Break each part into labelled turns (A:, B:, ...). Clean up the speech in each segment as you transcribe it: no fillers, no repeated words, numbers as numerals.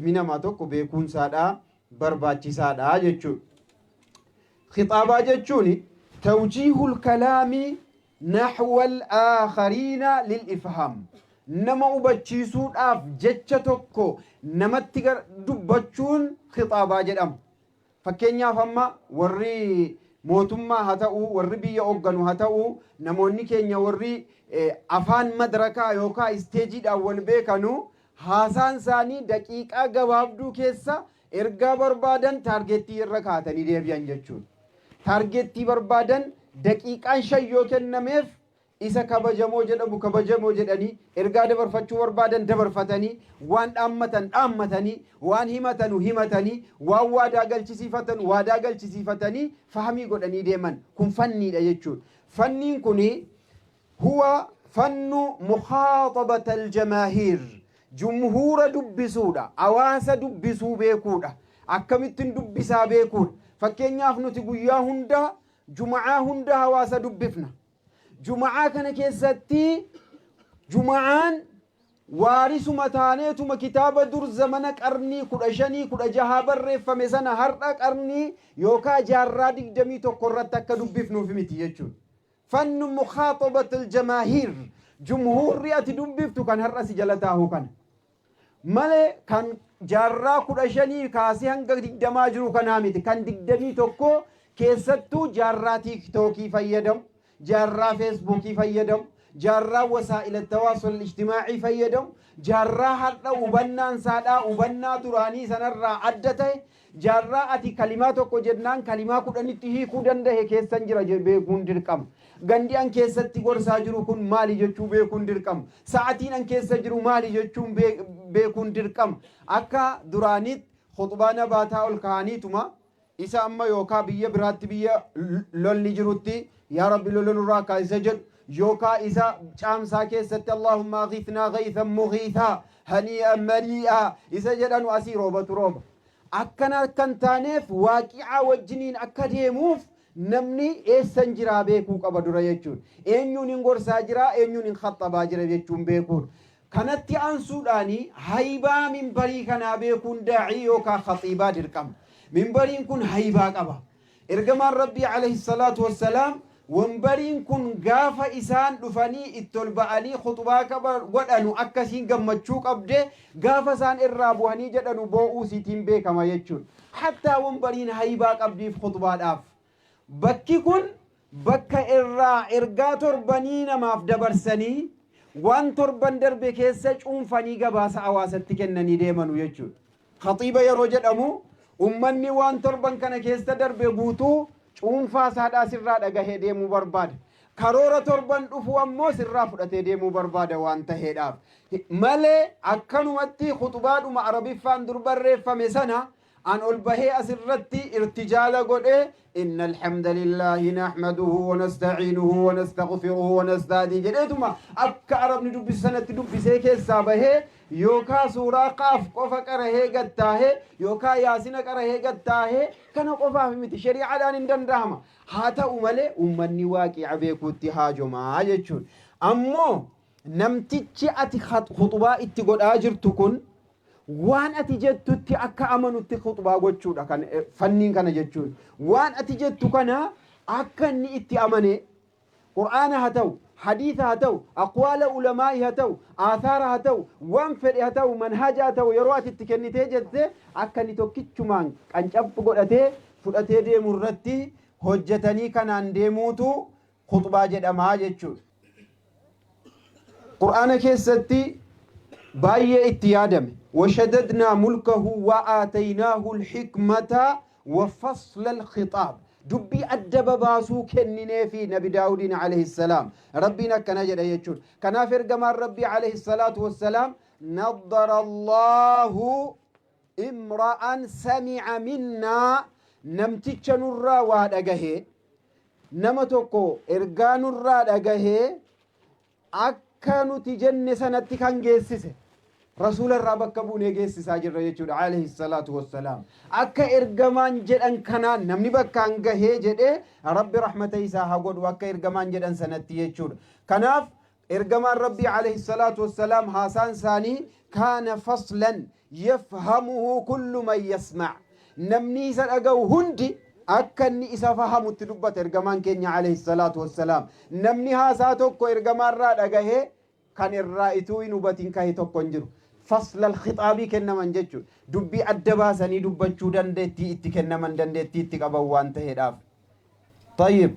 A: Ilmi namaa tokko beekuunsaadha barbaachisaadha jechuudha. Khixaabaa jechuun tawjiihul kalaami naxwal aakhariina lil ifhaam. Nama hubachiisuudhaaf jecha tokko namatti dubbachuun khixaabaa jedhama. Fakkeenyaaf, amma warri mootummaa haa ta'u, warri biyya hoogganu haa ta'u, namoonni keenya warri afaan madrakaa yookaan isteejiidhaan wal beekanu, haasaan isaanii daqiiqaa gabaabduu keessa ergaa barbaadan target irra kaatanii deebi'an jechuudha. Target barbaadan daqiiqaan 5 yoo kennameef, isa kabajamoo jedhamu kabajamoo jedhanii, ergaa dabarfachuu barbaadan dabarfatanii, waan dhaammatan dhaammatanii, waan himatanu himatanii, waan waadaa galchisiifatan waadaa galchisiifatanii, fahamii godhanii deeman. Kun fanniidha jechuudha. Fanniin kuni huwa fannu mukhaaxabata aljamaahiir, jumhuura dubbisuudha, hawaasa dubbisuu beekuudha, akkamittiin dubbisaa beekuudha. Fakkeenyaaf, nuti guyyaa hunda, juma'aa hunda hawaasa dubbifna. Juma'aa kana keessatti juma'aan waarisuma taaneetuma kitaaba dur zamana qarnii 15, 16 barreeffame sana har'a qarnii yookaa jaarraa 21 irratti akka dubbifnuuf miti jechuudha. Fannu mukhaaxabatul jamaahiir, jumhuurri ati dubbiftu kan har'a si jala taahu kana. Malee kan jaarraa 15 kaasee hanga 20 jiru kanaa miti. Kan 21 keessattuu jaarraa TikTokii fayyadamu, jaarraa Facebookii fayyadamu, jaarraa wasaa'ila tawaasul ijtimaacii fayyadamu, jaarraa har'a hubannaan saadhaa hubannaa duraanii sanarraa adda ta'e, jaarraa ati kalimaa tokko jennaan kalimaa 10tti hiikuu danda'e keessan jira beekuun dirqama. Gandi an keessatti gorsaa jiru kun maali jechuu beekuun dirqama. Sa'atiin an keessa jiru maali jechuun beekuun dirqama. Akka duraanitti khutbaa nabaataa ol kaa'aniituma isa amma yookaa biyya biraatti, biyya lolli jirutti "Yaa Rabbi, lola nurraa kaasisa" jedhu, yookaa isa caamsaa keessatti "Allahumma aghithnaa ghaythan mughiithaa hanii'an marii'aa" isa jedhanu, asii roobatu rooba. Akkana akka hin taaneef, waaqicaa wajjiniin akka deemuuf, namni eessan jiraa beekuu qaba dura jechuudha. Eenyuun hin gorsaa jiraa, eenyuun hin khaxabaa jira jechuun beekuudha. Kanatti aansuudhaani haybaa minbarii kanaa beekuun daa'ii yookaan khaxiibaa dirqama. Minbariin kun haybaa qaba. Ergamaan Rabbii alayhi salaatu wassalaam wambariin kun gaafa isaan dhufanii itti ol ba'anii khutbaa qaba godhanu akkasiin gammachuu qabde, gaafa isaan irraa bu'anii jedhanu boo'uu isiitiin beekama jechuudha. Hattaa wambariin haybaa qabdiif khutbaadhaaf. Bakki kun bakka irraa ergaa torbanii namaaf dabarsanii, waan torban darbe keessa cuunfanii gabaasa hawaasatti kennanii deemanu jechuudha. Khaxiiba yeroo jedhamu, ummanni waan torban kana keessa darbe guutuu cuunfaa isaadhaa sirraa dhagahee deemuu barbaada. Karoora torban dhufu ammoo sirraa fudhatee deemuu barbaada waan taheedhaaf. Malee akkanumatti khuxbaadhuma Arabiffaan dur barreeffame sana an ol bahee asirratti irtijaala godhee "إن الحمد لله نحمده ونستعينه ونستغفره ونستهديه" jedheetuma akka Arabni dubbisu sanatti dubbisee keessaa bahee, yookaa suuraa Qaaf qofa qarahee gattaahee, yookaa Yaasina qarahee gattaahee, kana qofaaf miti, shari'aadhaan hin danda'ama. Haa ta'u malee, ummanni waaqi'a beekuutti haajomaa jechuudha. Ammoo namtichi ati khuxubaa itti godhaa jirtu kun waan ati jettutti akka amanutti khuxubaa gochuudha kan fanniin kana jechuun. Waan ati jettu kana akka inni itti amane, Qur'aana haa ta'u, hadiisa haa ta'u, aqwaala ulamaa'i haa ta'u, aathaara haa ta'u, waan fedhe haa ta'u, manhaja haa ta'u, yeroo ati itti kennitee jette akka inni tokkichumaan qancabbu godhatee fudhatee deemu irratti hojjetanii kanaan deemuutu khuxbaa jedhamaa jechuudha. Qur'aana keessatti baay'ee itti yaadame. وشددنا ملكه وآتيناه الحكمة وفصل الخطاب. Dubbii adda babaasuu kenninee fi Nabi Daawudiin alayhi salaam Rabbiin akkana jedha jechuudha. Kanaaf ergamaan Rabbii alayhi salaatu wassalaam "نضر الله امرأ سمع منا", namticha nurraa waa dhagahee, nama tokko ergaa nurraa dhagahee akka nuti jenne sanatti kan geessise, Rasuula irraa bakka buunee geessisaa jirra jechuudha alayhi salaatu wassalaam. Akka ergamaan jedhan kanaan namni bakkaan gahee jedhee, Rabbi rahmata isaa haa godhu, akka ergamaan jedhan sanatti jechuudha. Kanaaf Ergamaan Rabbii alayhi salaatu wassalaam haasaan isaanii kaana faslan yafhamuhu kullu man yasma'. Namni isa dhaga'u hundi akka inni isa fahamutti dubbata ergamaan keenya alayhi salaatu wassalaam. Namni haasaa tokko ergamaarraa dhagahee kan irraa ituu hin hubatin kahe tokko hin jiru. Faslal khixaabii kennaman jechuudha. Dubbii adda baasanii dubbachuu dandeettii itti kennaman, dandeettii itti qaban waan ta'eedhaaf. Tayyib.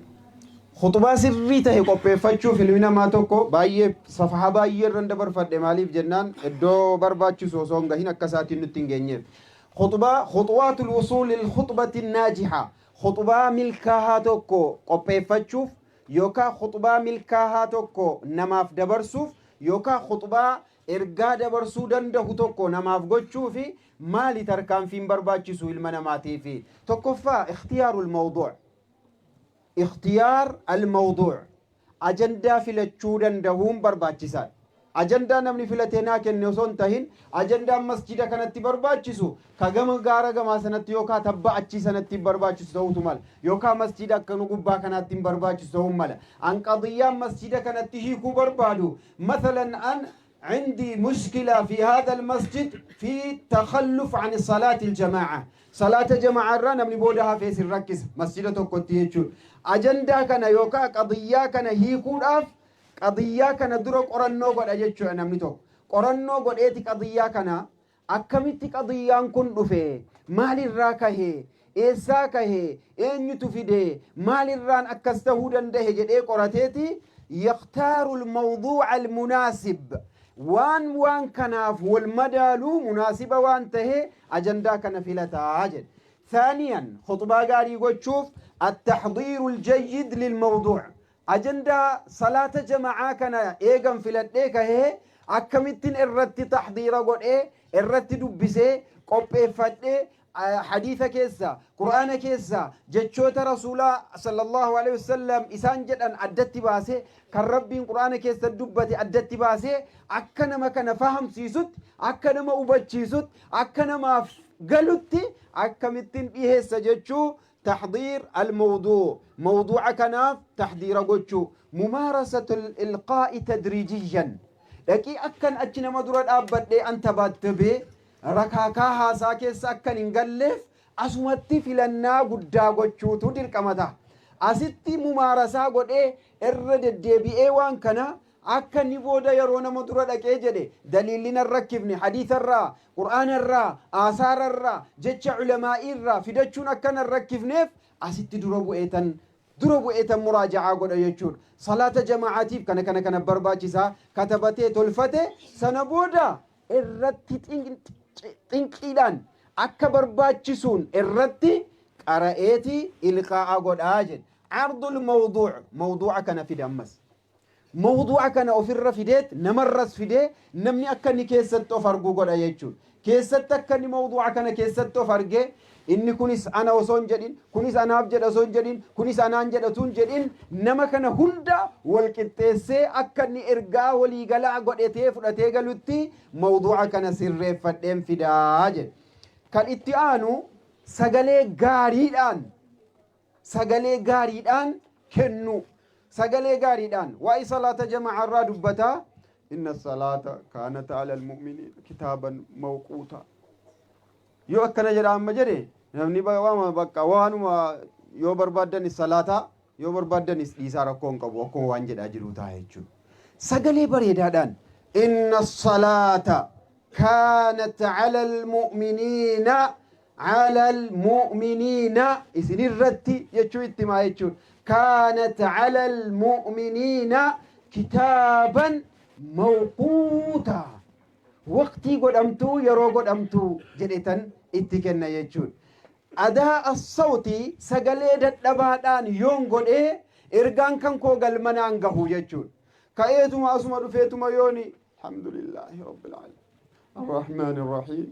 A: Khuxbaa sirrii tahe qopheeffachuuf ilmi namaa tokko baay'ee safaha baay'ee irran dabarfadhe, maaliif jennaan iddoo barbaachisu osoo hin gahin akka isaatiin nutti hin geenyeef. Khuxbaa khuxwaatul wusuulil khuxbati naajiha, khuxbaa milkaahaa tokko qopheeffachuuf yookaan khuxbaa milkaahaa tokko namaaf dabarsuuf yookaan khuxbaa ergaa dabarsuu dandahu tokko namaaf gochuufi maali tarkaanfiin barbaachisu ilma namaatiifi? Tokkoffaa, ikhtiyaarul mawduu', ikhtiyaar al mawduu', ajandaa filachuu dandahuun barbaachisaadha. Ajandaa namni filatee naa kenne osoo hin tahin, ajandaan masjida kanatti barbaachisu ka gama gaara gamaa sanatti yookaa tabba achii sanatti hin barbaachisu ta'uutu mala, yookaa masjida akka nu gubbaa kanaatti hin barbaachisu ta'uu mala. An qadiyyaan masjida kanatti hiikuu barbaadu, mathalan an عندي مشكلة في هذا المسجد في تخلف عن صلاة الجماعة، صلاة جماعة irraa namni booda hafee sin rakkisa masjida tokkotti jechuudha. Ajandaa kana yookaan qadiyyaa kana hiikuudhaaf qadiyyaa kana dura qorannoo godha jechuudha namni tokko. Qorannoo godheeti qadiyyaa kana akkamitti qadiyyaan kun dhufe, maalirraa kahe, eessaa kahe, eenyutu fide, maalirraan akkas tahuu danda'e jedhee qorateeti yaktaaru almawduuca almunaasib, waan kanaaf wal madaaluu, munaasiba waan tahe ajandaa kana filataa jedhe. ثانيا، خطبة gaarii gochuuf التحضير الجيد للموضوع. Ajandaa salaata jama'aa kana eegan filadhee kahee akkamittiin irratti taxdiira godhee, irratti dubbisee, qopheeffadhee, hadiisa keessa, qur'aana keessa jechoota Rasuulaa sallallahu alaihi wasallam isaan jedhan addatti baasee, kan Rabbiin qur'aana keessa dubbate addatti baasee, akka nama kana fahamsiisutti, akka nama hubachiisutti, akka namaaf galutti akkamittiin dhiheessa jechuu. تحضير الموضوع، موضوع kanaaf taxdiira gochuu. ممارسة الإلقاء تدريجيا. Dhaqii akkan achi nama dura dhaabbadhee an tabaattabee rakaakaa haasaa keessa akkan hin galleef asumatti filannaa guddaa gochuutu dirqama ta'a. Asitti mumaarasaa godhee irra deddeebi'ee waan kana akka inni booda yeroo nama dura dhaqee jedhe daliilli nan rakkifne, hadiisarraa, qur'aanarraa, aasaararraa, jecha ulamaa'iirraa fidachuun akka nan rakkifneef asitti dura bu'eetan muraaja'aa godha jechuudha. Salaata jamaa'aatiif kana kana kana barbaachisaa katabatee tolfate, sana booda irratti xinqiidhaan akka barbaachisuun irratti qara'eeti ilqaa'a godhaa jedhe. عرض الموضوع، mawduu'a kana fide ammas. Mawduu'a kana ofirra fideet namarras fidee namni akka inni keessatti of arguu godha jechuudha. Keessatti akka inni mawduu'a kana keessatti of argee, inni kunis ana osoo hin jedhin, kunis anaaf jedha osoo hin jedhin, kunis anaan jedhatu hin jedhin, nama kana hunda wal qixxeessee akka inni ergaa waliigalaa godhatee fudhatee galutti mawduu'a kana sirreeffadheen fidaa jedhe. Kan itti aanu sagalee gaariidhaan kennu. Sagalee gaariidhaan waa'ee salaata jama'a irraa dubbataa. إن الصلاة كانت على المؤمنين كتابا موقوتا. Yoo akkana jedha amma jedhe, namni waama bakka waanuma yoo barbaaddanis salaataa, yoo barbaaddanis dhiisaa, rakkoo hin qabu akkuma waan jedhaa jiru ta'a jechuudha. Sagalee bareedaadhaan إن الصلاة كانت على المؤمنين، على المؤمنين isin irratti jechuu itti himaa jechuudha. كانت على المؤمنين كتابا موقوتا, waqtii godhamtuu, yeroo godhamtuu jedhetan itti kenna jechuudha. أداء الصوت, sagalee dadhabaadhaan yoon godhee ergaan kan koo galmanaan gahu jechuudha. Ka'eetuma asuma dhufeetuma yooni الحمد لله رب العالمين الرحمن الرحيم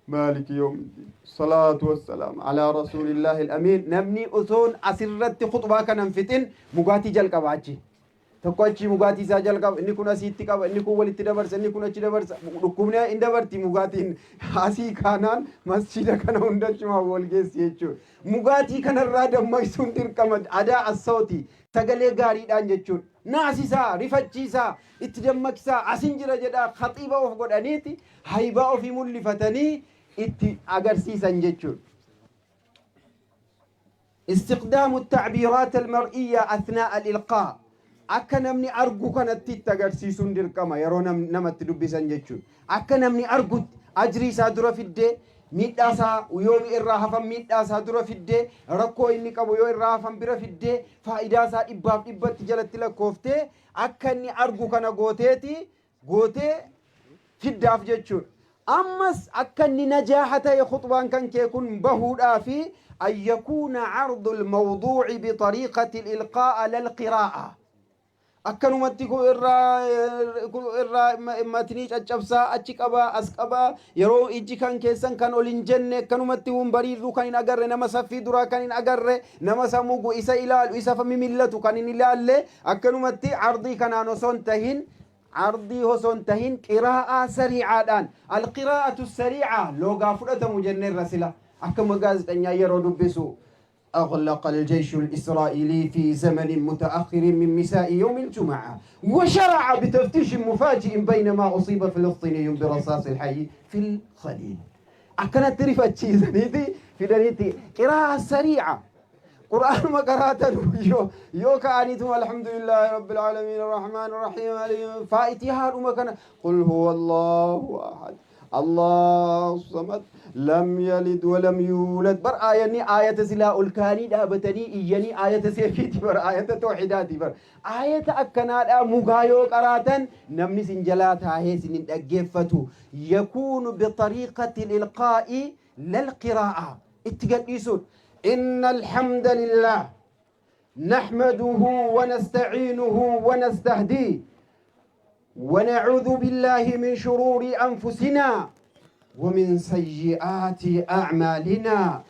A: مالك يوم الدين الصلاة والسلام على رسول الله الأمين, namni osoon asirratti khutbaa kanan fixin mugaatii jalqaba, achi tokko achi mugaatii isaa jalqaba, inni kun asiitti qaba, inni kun walitti dabarsa, inni kun achi dabarsa, dhukkubni hin dabarti. Mugaatiin asii kaanaan masjida kana hundachumaa wal geessi jechuudha. Mugaatii kanarraa dammaqsuun dirqama. أداء الصوت, sagalee gaariidhaan jechuudha. Naasisaa, rifachiisaa, itti dammaqsaa, asin jira jedhaa, khaxiiba of godhaniiti haybaa ofii mul'ifatanii itti agarsiisan jechuudha. Istiqdaamu tacbiiraat almar'iyya athnaa al-ilqaa, akka namni argu kanatti itti agarsiisuun dirqama yeroo namatti dubbisan jechuudha. Akka namni argutti ajrii isaa dura fiddee, miidhaa isaa yoo irraa hafan miidhaa isaa dura fiddee, rakkoo inni qabu yoo irraa hafan bira fiddee, faayidaa isaa dhibbaaf dhibbatti jalatti lakkooftee, akka inni argu kana gooteeti gootee fiddaaf jechuudha. Ammas akka inni najaaha ta'e khuxbaan kan kee kun bahuudhaa fi an yakuuna cardu almawduuci bixariiqati ilqaa'a lalqiraa'a. Akkanumatti irraa matnii caccabsaa, achi qabaa, as qabaa, yeroo ijji kan keessan kan ol hin jenne, akkanumatti bariirruu kan hin agarre, nama saffii duraa kan hin agarre, nama samugu isa ilaalu, isa mimillatu kan hin ilaalle, akkanumatti cardii kanaan osoo hin tahin, cardii osoo hin tahin, qiraa'aa sariicaadhaan. Alqiraa'atu sariica loogaa fudhatamu jenneerra sila, akkuma gaazexanyaa yeroo dubbisu: أغلق الجيش الإسرائيلي في زمن متأخر من مساء يوم الجمعة وشرع بتفتيش مفاجئ بينما أصيب فلسطيني برصاص الحي في الخليل. أكنت رفتشيزنيتي في دنيتي قراءة سريعة. قرآن ما قرأت yoo ka'aniitum الحمد لله رب العالمين الرحمن الرحيم فاتحة ما كان قل هو الله أحد الله الصمد لم يلد ولم يولد. Bar aayanni aayata silaa ol kaanii dhaabatanii iyyanii aayata seefiiti, bar aayata tawxiidaati. Bar aayata akkanaadha mugaa yoo qaraatan namni sin jalaa taahee sin hin dhaggeeffatu. يكون بطريقة الإلقاء لا القراءة. Itti gadhiisuun: إن الحمد لله نحمده ونستعينه ونستهديه ونعوذ بالله من شرور أنفسنا ومن سيئات أعمالنا،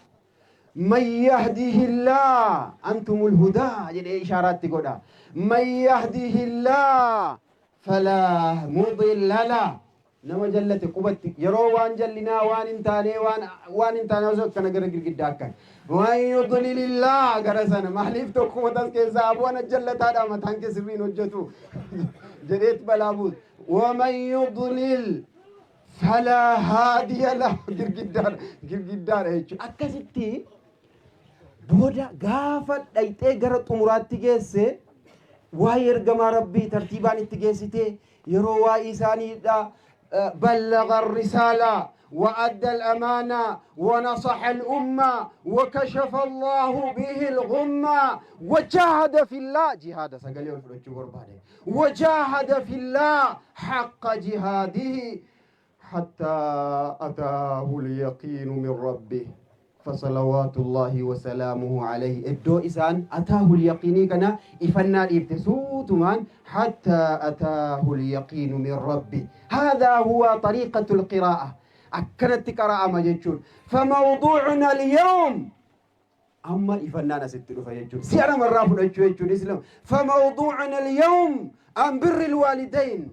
A: من يهده الله، أنتم الهداة jedhee ishaaraatti godha، من يهده الله فلا مضل له. Nama jallate qubatti yeroo waan jallinaa waan hin taane, waan hin taane osoo akkana gara girgiddaa akkan, ومن يضلل الله gara sana. Maaliif tokkuma tas keessaa abu'an jallataadha, mataan kee sirriin hojjetu jedheet balaa buusu. ومن يضلل فلا هادي له. Girgiddaadha, girgiddaadha jechuudha. Akkasitti booda gaafa dhayxee gara xumuraatti geesse, waa'ee ergamaa Rabbii tartiibaan itti geessite, yeroo waa'ee isaaniidha: بلغ الرسالة وأدى الأمانة ونصح الأمة وكشف الله به الغمة وجاهد في الله جهاد وجاهد في الله حق جهاده حتى أتاه اليقين من ربه فصلوات الله وسلامه عليه. Iddoo isaan أتاه اليقين kana ifannaa dhiifte suutumaan حتى أتاه اليقين من ربه. هذا هو طريقة القراءة. Akkanatti qara'ama jechuun. فموضوعنا اليوم, amma ifannaan asitti dhufa jechuun, si'a namarraa fudhachuu jechuun islam. فموضوعنا اليوم عن بر الوالدين.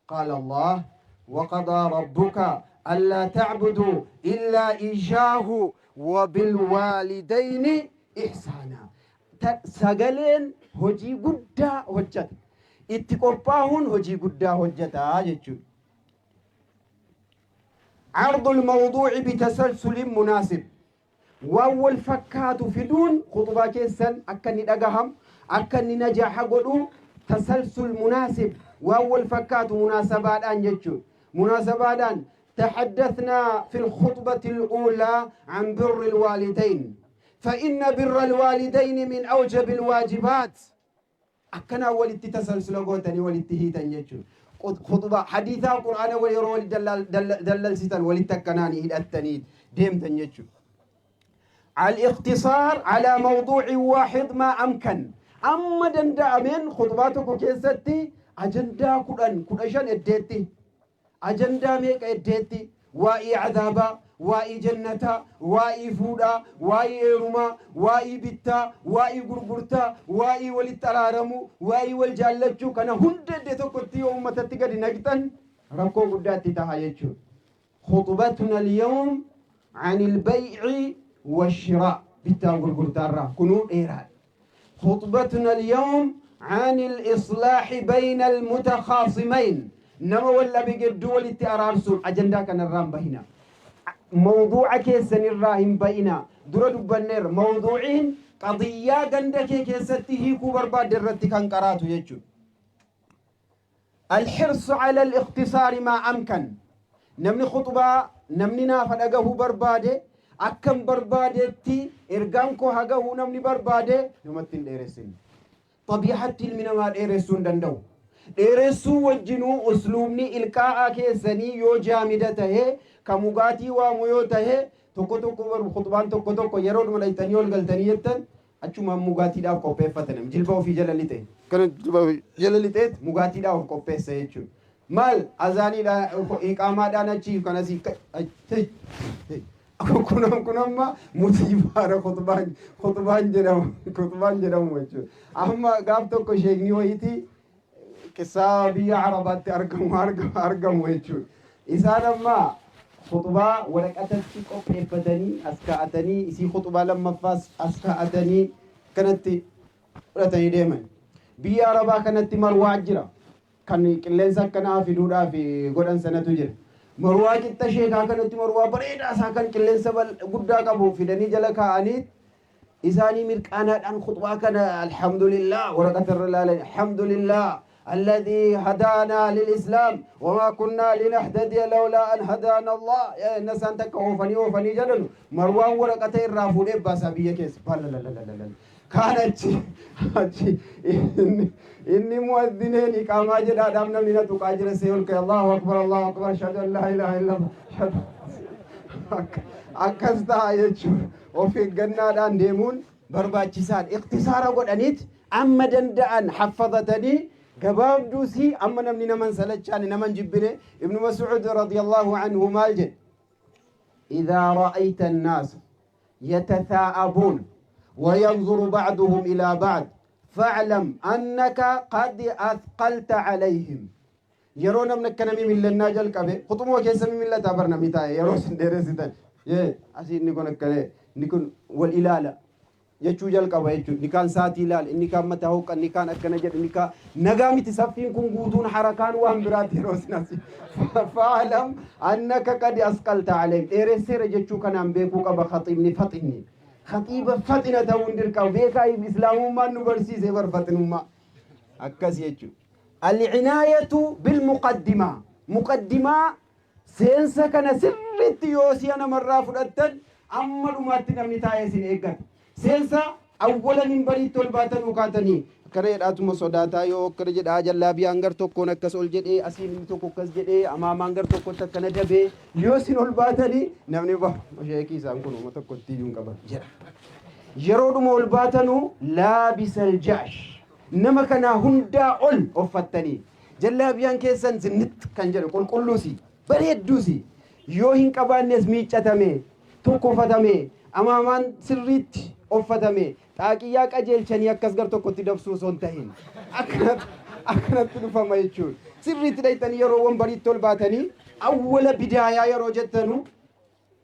A: قال الله: وقضى ربك ألا تعبدوا إلا إياه وبالوالدين إحسانا. Sagaleen hojii guddaa hojjeta, itti qophaahuun hojii guddaa hojjeta jechuudha. عرض الموضوع بتسلسل مناسب, waan wal fakkaatu fiduun khutbaa keessan akka inni dhagaham, akka inni najaaha godhu, تسلسل مناسب, waan wal fakkaatu munaasabaadhaan jechuudha. Munaasabaadhaan: تحدثنا في الخطبة الأولى عن بر الوالدين، فإن بر الوالدين من أوجب الواجبات. Akkana walitti tasalsula gootanii walitti hiitan jechuudha. Khutbaa hadiisaa Qur'aana yeroo wali dallalsitan walitti akkanaan hidhattanii deemtan jechuudha. الاقتصار على موضوع واحد ما أمكن. Amma danda'ameen khutbaa tokko keessatti ajandaa 10, 15 eddeetti, ajandaa meeqa eddeetti, waa'ee cadaabaa, waa'ee jannataa, waa'ee fuudhaa, waa'ee heerumaa, waa'ee bittaa, waa'ee gurgurtaa, waa'ee walitti araaramuu, waa'ee wal jaallachuu, kana hunda iddoo tokkotti yoo uummatatti gadi naqxan rakkoo guddaatti taha jechuudha. خطبتنا اليوم عن البيع والشراء, bittaa gurgurtaarraa kunuu dheeraadha. خطبتنا اليوم عن الإصلاح بين المتخاصمين. Nama wal dhabe gidduu walitti araarsuun ajandaa kanarraa hin bahina. Mawduuca keessanirraa hin bahina. Dura dubbanneerra, mawduuciin qadiyyaa ganda kee keessatti hiikuu barbaadde irratti kan qaraatu jechuudha. الحرص على الاختصار ما أمكن. Namni khutbaa, namni naafa dhagahuu barbaade, akkam barbaadetti ergaan koo hagahuu namni barbaade, namatti hin dheeressin. Xabiixatti ilmi namaa dheeressuu hin danda'u. Dheeressuu wajjinuu usluubni ilqaa'aa keessanii yoo jaamida tahee, ka mugaatii waamu yoo tahe, tokko tokko baru khutbaan tokko tokko yeroo dhuma dhayxanii ol galtanii jettan, achumaan mugaatiidhaaf qopheeffatan. Jilba ofii jala lixe, kana jilba ofii jala lixeet mugaatiidhaaf of qopheessa jechuudha. Maal, azaaniidha, iqaamaadhaan achii kanasii. Kun amma musiibaadha. Khutbaan jedhamu jechuudha. Amma gaaf tokko sheekni wayitii qissaa biyya Arabaatti argamu jechuudha. Isaan amma khutbaa waraqatatti qopheeffatanii as kaa'atanii, isii khutbaa lammaffaas as kaa'atanii kanatti fudhatanii deeman. Biyya Arabaa kanatti marwaa jira. Kan qilleensa akkanaa fiduudhaaf godhan sanatu jira. Marwaa qixxa sheekaa kanatti, marwaa bareedaa isaa kan qilleensa guddaa qabu fidanii jala kaa'anii, isaanii mirqaanaadhaan khutbaa kana, alhamdulillah, waraqata irra ilaalan, alhamdulillah الذي هدانا للإسلام وما كنا لنهتدي لولا أن هدانا الله. الناس أنت oofanii oofanii jedhanu, marwaan waraqata irraa fuudhee baasaa biyya keessa balalalalalala. Kaan achi inni mu'adhineen iqaamaa jedhaadhaaf namni na tuqaa jira see ol ka'e, Allahu akbar, Allahu akbar, ashhadu an laa ilaaha illallah. Akkas ta'a jechuudha. Of eeggannaadhaan deemuun barbaachisaadha. Iqtisaara godhaniit amma danda'an haffadatanii gabaabduusii amma namni naman salachaane, naman jibbine. Ibnu Mas'uud radiyallahu anhu maal jedhe? إذا رأيت الناس يتثاءبون وينظر بعضهم إلى بعض فاعلم أنك قد أثقلت عليهم. Yeroo namni akkana mimillannaa jalqabe, khuxumoo keessa mimillataa bar namni taa'e, yeroo isin dheeressitan asii inni kun akkana, inni kun wal ilaala jechuu jalqaba jechuudha. Inni kaan saatii ilaala, inni kaan mataa hoqqa, inni kaan akkana jedha, inni kaan nagaa miti. Saffiin kun guutuun harakaan waan biraati. Yeroo isin asii, فاعلم أنك قد أثقلت عليهم. Dheeresseera jechuu kanaan beekuu qaba khaxiibni. Faxinni khaxiiba faxina ta'uu hin dirqamu. Beekaa, islaamummaan nu barsiise bar faxinummaa akkas jechuudha. العناية بالمقدمة. Muqaddimaa, seensa kana sirriitti yoo si'a namarraa fudhattan, amma dhumaatti namni taa'ee isin eeggata. Seensa awwala minbariitti ol baatan ukaatanii akkana jedhaatuma sodaataa, yoo akkana jedhaa jallaabiyaan gar tokkoon akkas ol jedhee, asiin inni tokko akkas jedhee, amaamaan gar tokkotti akkana dabee yoo isin ol baatanii, namni ba sheekii isaan kun uma tokkotti iyyuu hin qaban jedha. Yeroodhuma ol baatanuu لابس الجأش, nama kanaa hundaa ol uffattanii, jallaabiyaan keessan zinnit kan jedhu, qulqulluusi, bareedduusi, yoo hin qabaannes miiccatame, tokkofatame, amaamaan sirriitti uffatame, xaaqiyyaa qajeelchanii akkas gar tokkotti dabsuu osoo hin tahin akkanatti dhufama jechuudha. Sirriitti dhayxanii yeroo wambariitti ol baatanii, awwala bidaayaa yeroo jettanu,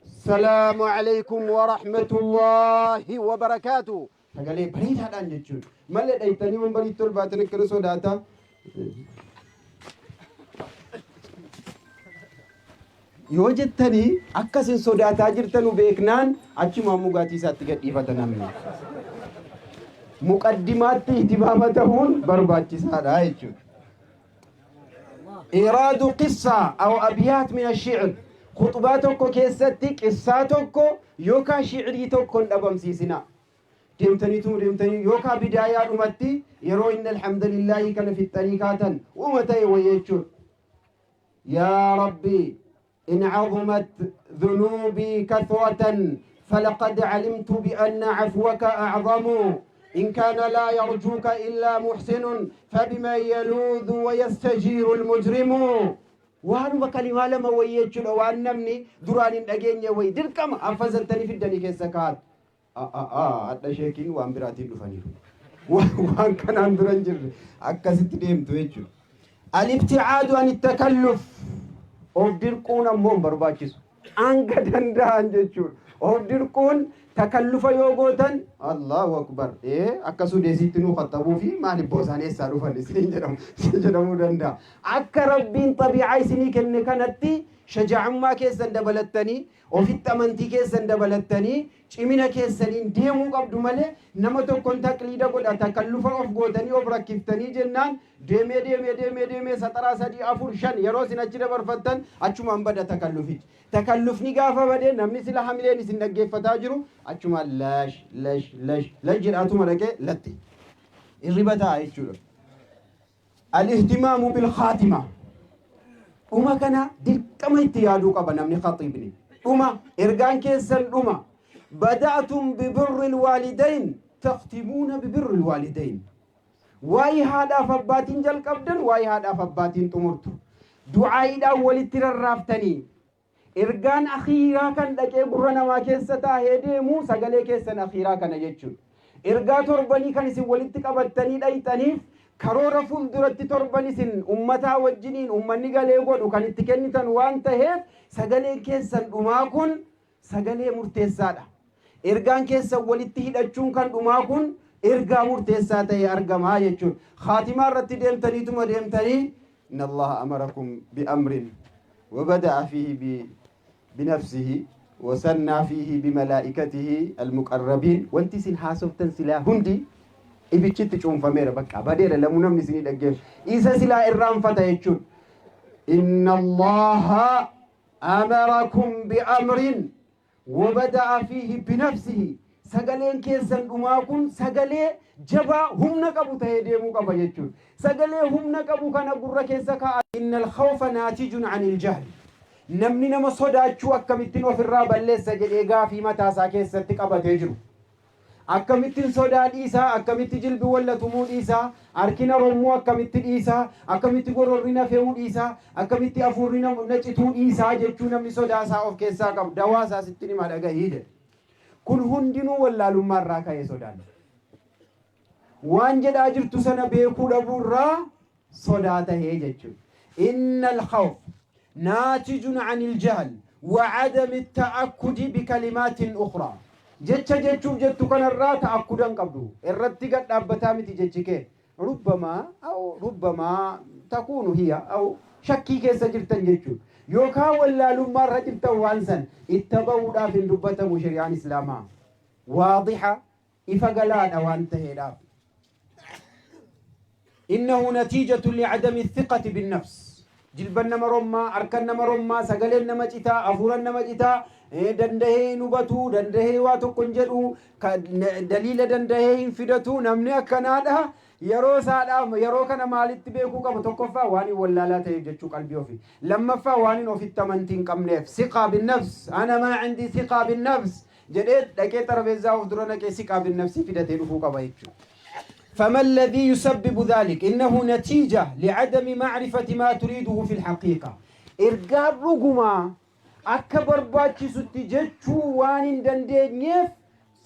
A: السلام عليكم ورحمة الله وبركاته, sagalee bareedaadhaan jechuudha. Malee dhayxanii wambariitti ol baatanii akkana sodaataa. Yoo jettanii, akkasin sodaataa jirtanu beeknaan, achumaan mugaatii isaatti gadhiifata namni. Muqaddimaatti ihtimaama ta'uun barbaachisaadha jechuudha. إيراد قصة أو أبيات من الشعر. Khutbaa tokko keessatti qissaa tokko yookaan shi'rii tokko hin dhabamsiisina. Deemtaniitu deemtanii yookaan bidaayaa dhumatti yeroo إن الحمد لله kana fixxanii kaatan uuma ta'e wayya jechuudha. يا ربي إن عظمت ذنوبي كثرة فلقد علمت بأن عفوك أعظم. إن كان لا يرجوك إلا محسن فبمن يلوذ ويستجير المجرم. Waanuma kalimaa lama wayii jechuudha, waan namni duraan hin dhageenye wayii dirqama affazantanii fiddanii keessa kaa'atu. Hadha sheekiin waan biraatiin dhufaniiru. Waan kanaan dura hin jirre akkasitti deemtu jechuudha. الابتعاد عن التكلف. Of dirquun ammoo hin barbaachisu. Hanga danda'an jechuudha. Of dirquun takallufa yoo gootan, Allahu akbar, ee akka sudeesitti nuu khaxxabuu fi maaliif boosaan eessaa dhufan isiniin jedhamu jedhamuu danda'a. Akka Rabbiin xabii'aa isinii kenne kanatti shajaa'ummaa keessan dabalattanii, ofitti amantii keessan dabalattanii, cimina keessaniin deemuu qabdu malee, nama tokkon taqliida godha, takallufa of gootanii of rakkiftanii jennaan, deemee deemee deemee deemee saxaraa sadii, afur, shan yeroo isin achi dabarfattan achumaan bada takallufichi. Takallufni gaafa bade, namni sila hamileen isin dhaggeeffataa jiru achumaan lash lash lash lash jedhaatuma dhaqee latti hirriba ta'a jechuudha. Al-ihtimaamu bil khaatima. Dhuma kana dirqama itti yaaduu qaba namni khaxiibni. Dhuma ergaan keessan dhuma. Bada'tum bibirril waalidayn, takhtimuuna bibirril waalidayn. Waa'ee haadhaaf abbaatiin jalqabdan, waa'ee haadhaaf abbaatiin xumurtu. Du'aayiidhaan walitti rarraaftanii, ergaan akhiiraa kan dhaqee gurra namaa keessa taahee deemu sagalee keessan akhiiraa kana jechuudha. Ergaa torbanii kan isin walitti qabattanii dhayxaniif, karoora fuulduratti torban isin ummataa wajjiniin ummanni galee godhu kan itti kennitan waan taheef, sagaleen keessan dhumaa kun sagalee murteessaadha. Ergaan keessan walitti hidhachuun kan dhumaa kun ergaa murteessaa ta'e argamaa jechuudha. Khaatimaa irratti deemtaniituma deemtanii, inna Allaha amarakum bi'amrin wabada'a fiihi binafsihi wasannaa fiihi bimalaa'ikatihi almuqarrabiin. Wanti isin haasoftan silaa hundi ibichitti cuunfameera, bakka badeera, lamuu namni isinii dhaggeessu isa silaa irraanfata jechuudha. Inna Allaha amarakum bi'amrin wabada'a fiihi binafsihi. Sagaleen keessan dhumaa kun sagalee jabaa humna qabu ta'ee deemuu qaba jechuudha. Sagalee humna qabu kana gurra keessa kaa'a. Innal khawfa naatijun anil jahli. Namni nama sodaachuu akkamittiin ofirraa balleessa jedhee gaafii mataasaa keessatti qabatee jiru. Akkamittiin sodaa dhiisaa, akkamitti jilbi wallatumuu dhiisaa, harkina rommuu akkamitti dhiisaa, akkamitti gororri na fe'uu dhiisaa, akkamitti afuurri na cituu dhiisaa jechuu namni sodaa isaa of keessaa qabu, dawaa isaa sitti hima, dhagahii jedhe. Kun hundinuu wallaalummaa irraa ka'ee sodaan. Waan jedhaa jirtu sana beekuu dhabuu irraa sodaa tahee jechuudha. Innal khawf naatijun anil jahl wa adami ta'akkudi bikalimaatin ukhraa. Jecha jechuuf jettu kanarraa ta'akkuda hin qabdu. Irratti gad dhaabbataa miti jechi kee. Rubbamaa aw rubbamaa takuunu hiya aw shakkii keessa jirtan jechuudha. Yookaan wallaalummaa irra jirtan, waan san itta bahuudhaaf hin dubbatamu shari'aan Islaamaa. Waadiha, ifa galaadha waan taheedhaaf. Innahu natiijatu li'adami thiqati binnafs. Jilban nama rommaa, harkan nama rommaa, sagaleen nama citaa, hafuuran nama citaa, dandahee hin hubatu, dandahee waa tokko hin jedhu, daliila dandahee hin fidatu, namni akkanaadha. Yeroo isaadhaaf yeroo kana maalitti beekuu qabu? Tokkoffaa, waan hin wallaalaa ta'eef jechuu qalbii ofii. Lammaffaa, waan hin ofitti amantii hin qabneef. Siqaa binnafs. Ana maa cindii siqaa binnafs jedhee dhaqee xarabeessaa of dura naqee siqaa binnafsii fidatee dhufuu qaba jechuudha. فما الذي يسبب ذلك؟ إنه نتيجة لعدم معرفة ما تريده في الحقيقة. Ergaa dhugumaa akka barbaachisutti jechuu waan hin dandeenyeef,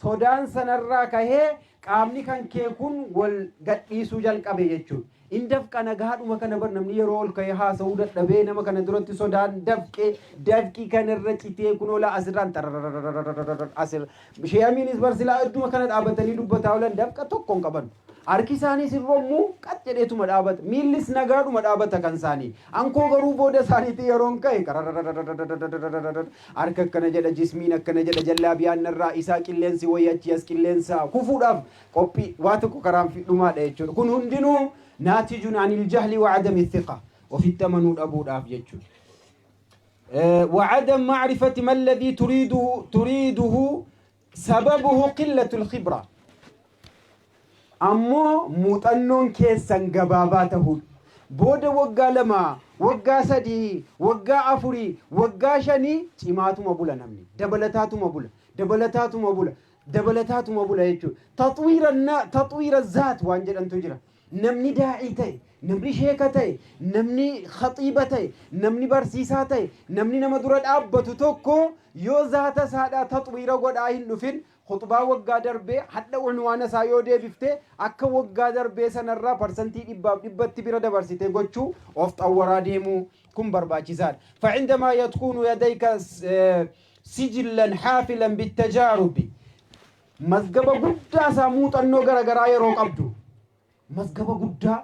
A: sodaan sanarraa kahee qaamni kan kee kun wal gadhiisuu jalqabe jechuudha. In dafqa nagaadhuma kana bar, namni yeroo ol ka'ee haasa'uu dadhabee, nama kana duratti sodaan dafqee, dafqi kanarra citee kun ola asirraan tarararararararar asirra. Sheeyamiinis bar silaa idduma kana dhaabatanii dubbataa oolan, dafqa tokko hin qaban. Harki isaaniis hin rommuu, qat jedheetuma dhaabata. Miillis nagaadhuma dhaabata kan isaanii. Ankoo garuu booda isaaniitti yeroon ka'e qarararararararararar harka akkana jedha, jismiin akkana jedha, jallaabiyaan narraa isaa qilleensi wayii achii as qilleensa kufuudhaaf qophii waa tokko karaan dhumaadha jechuudha. Kun hundinuu naatijun anil jahli wa adami thiqa, ofitti amanuu dhabuudhaaf jechuudha. وعدم معرفة ما الذي تريده سببه قلة الخبرة. Ammoo muuxannoon keessan gabaabaa ta'uun, booda waggaa 2, waggaa 3, waggaa 4, waggaa 5 cimaatuma bula, namni dabalataatuma bula, dabalataatuma bula, dabalataatuma bula jechuudha. Taxwiira zaat waan jedhantu jira. Namni daa'ii ta'e, namni sheeka ta'e, namni khaxiiba ta'e, namni barsiisaa ta'e, namni nama dura dhaabbatu tokko yoo zaata isaadhaa taxwiira godhaa hin dhufin, khuxbaa waggaa darbee hadha unwaana isaa yoo deebifte, akka waggaa darbee sanarraa 100% bira dabarsite gochuu, of xawwaraa deemuu kun barbaachisaadha. فعندما يكون لديك Sijillan haafilan bittajaarubi. Mazgaba guddaa isaa muuxannoo garagaraa yeroo qabdu. Mazgaba guddaa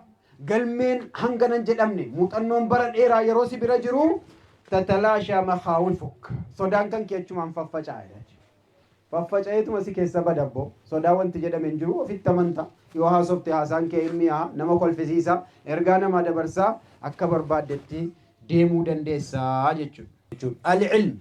A: galmeen hangana hin jedhamne muuxannoon bara dheeraa yeroo si bira jiru tatalaashaa makhaawifuk. Sodaan kan kee achumaan faffaca'a jedha. Faffaca'eetuma si keessa bada abboo. Sodaa wanti jedhame hin jiru. Ofitti amanta. Yoo haasofte haasaan kee hin mi'aaha. Nama kolfisiisa. Ergaa namaa dabarsa. Akka barbaaddetti deemuu dandeessa jechuudha. Al-ilm,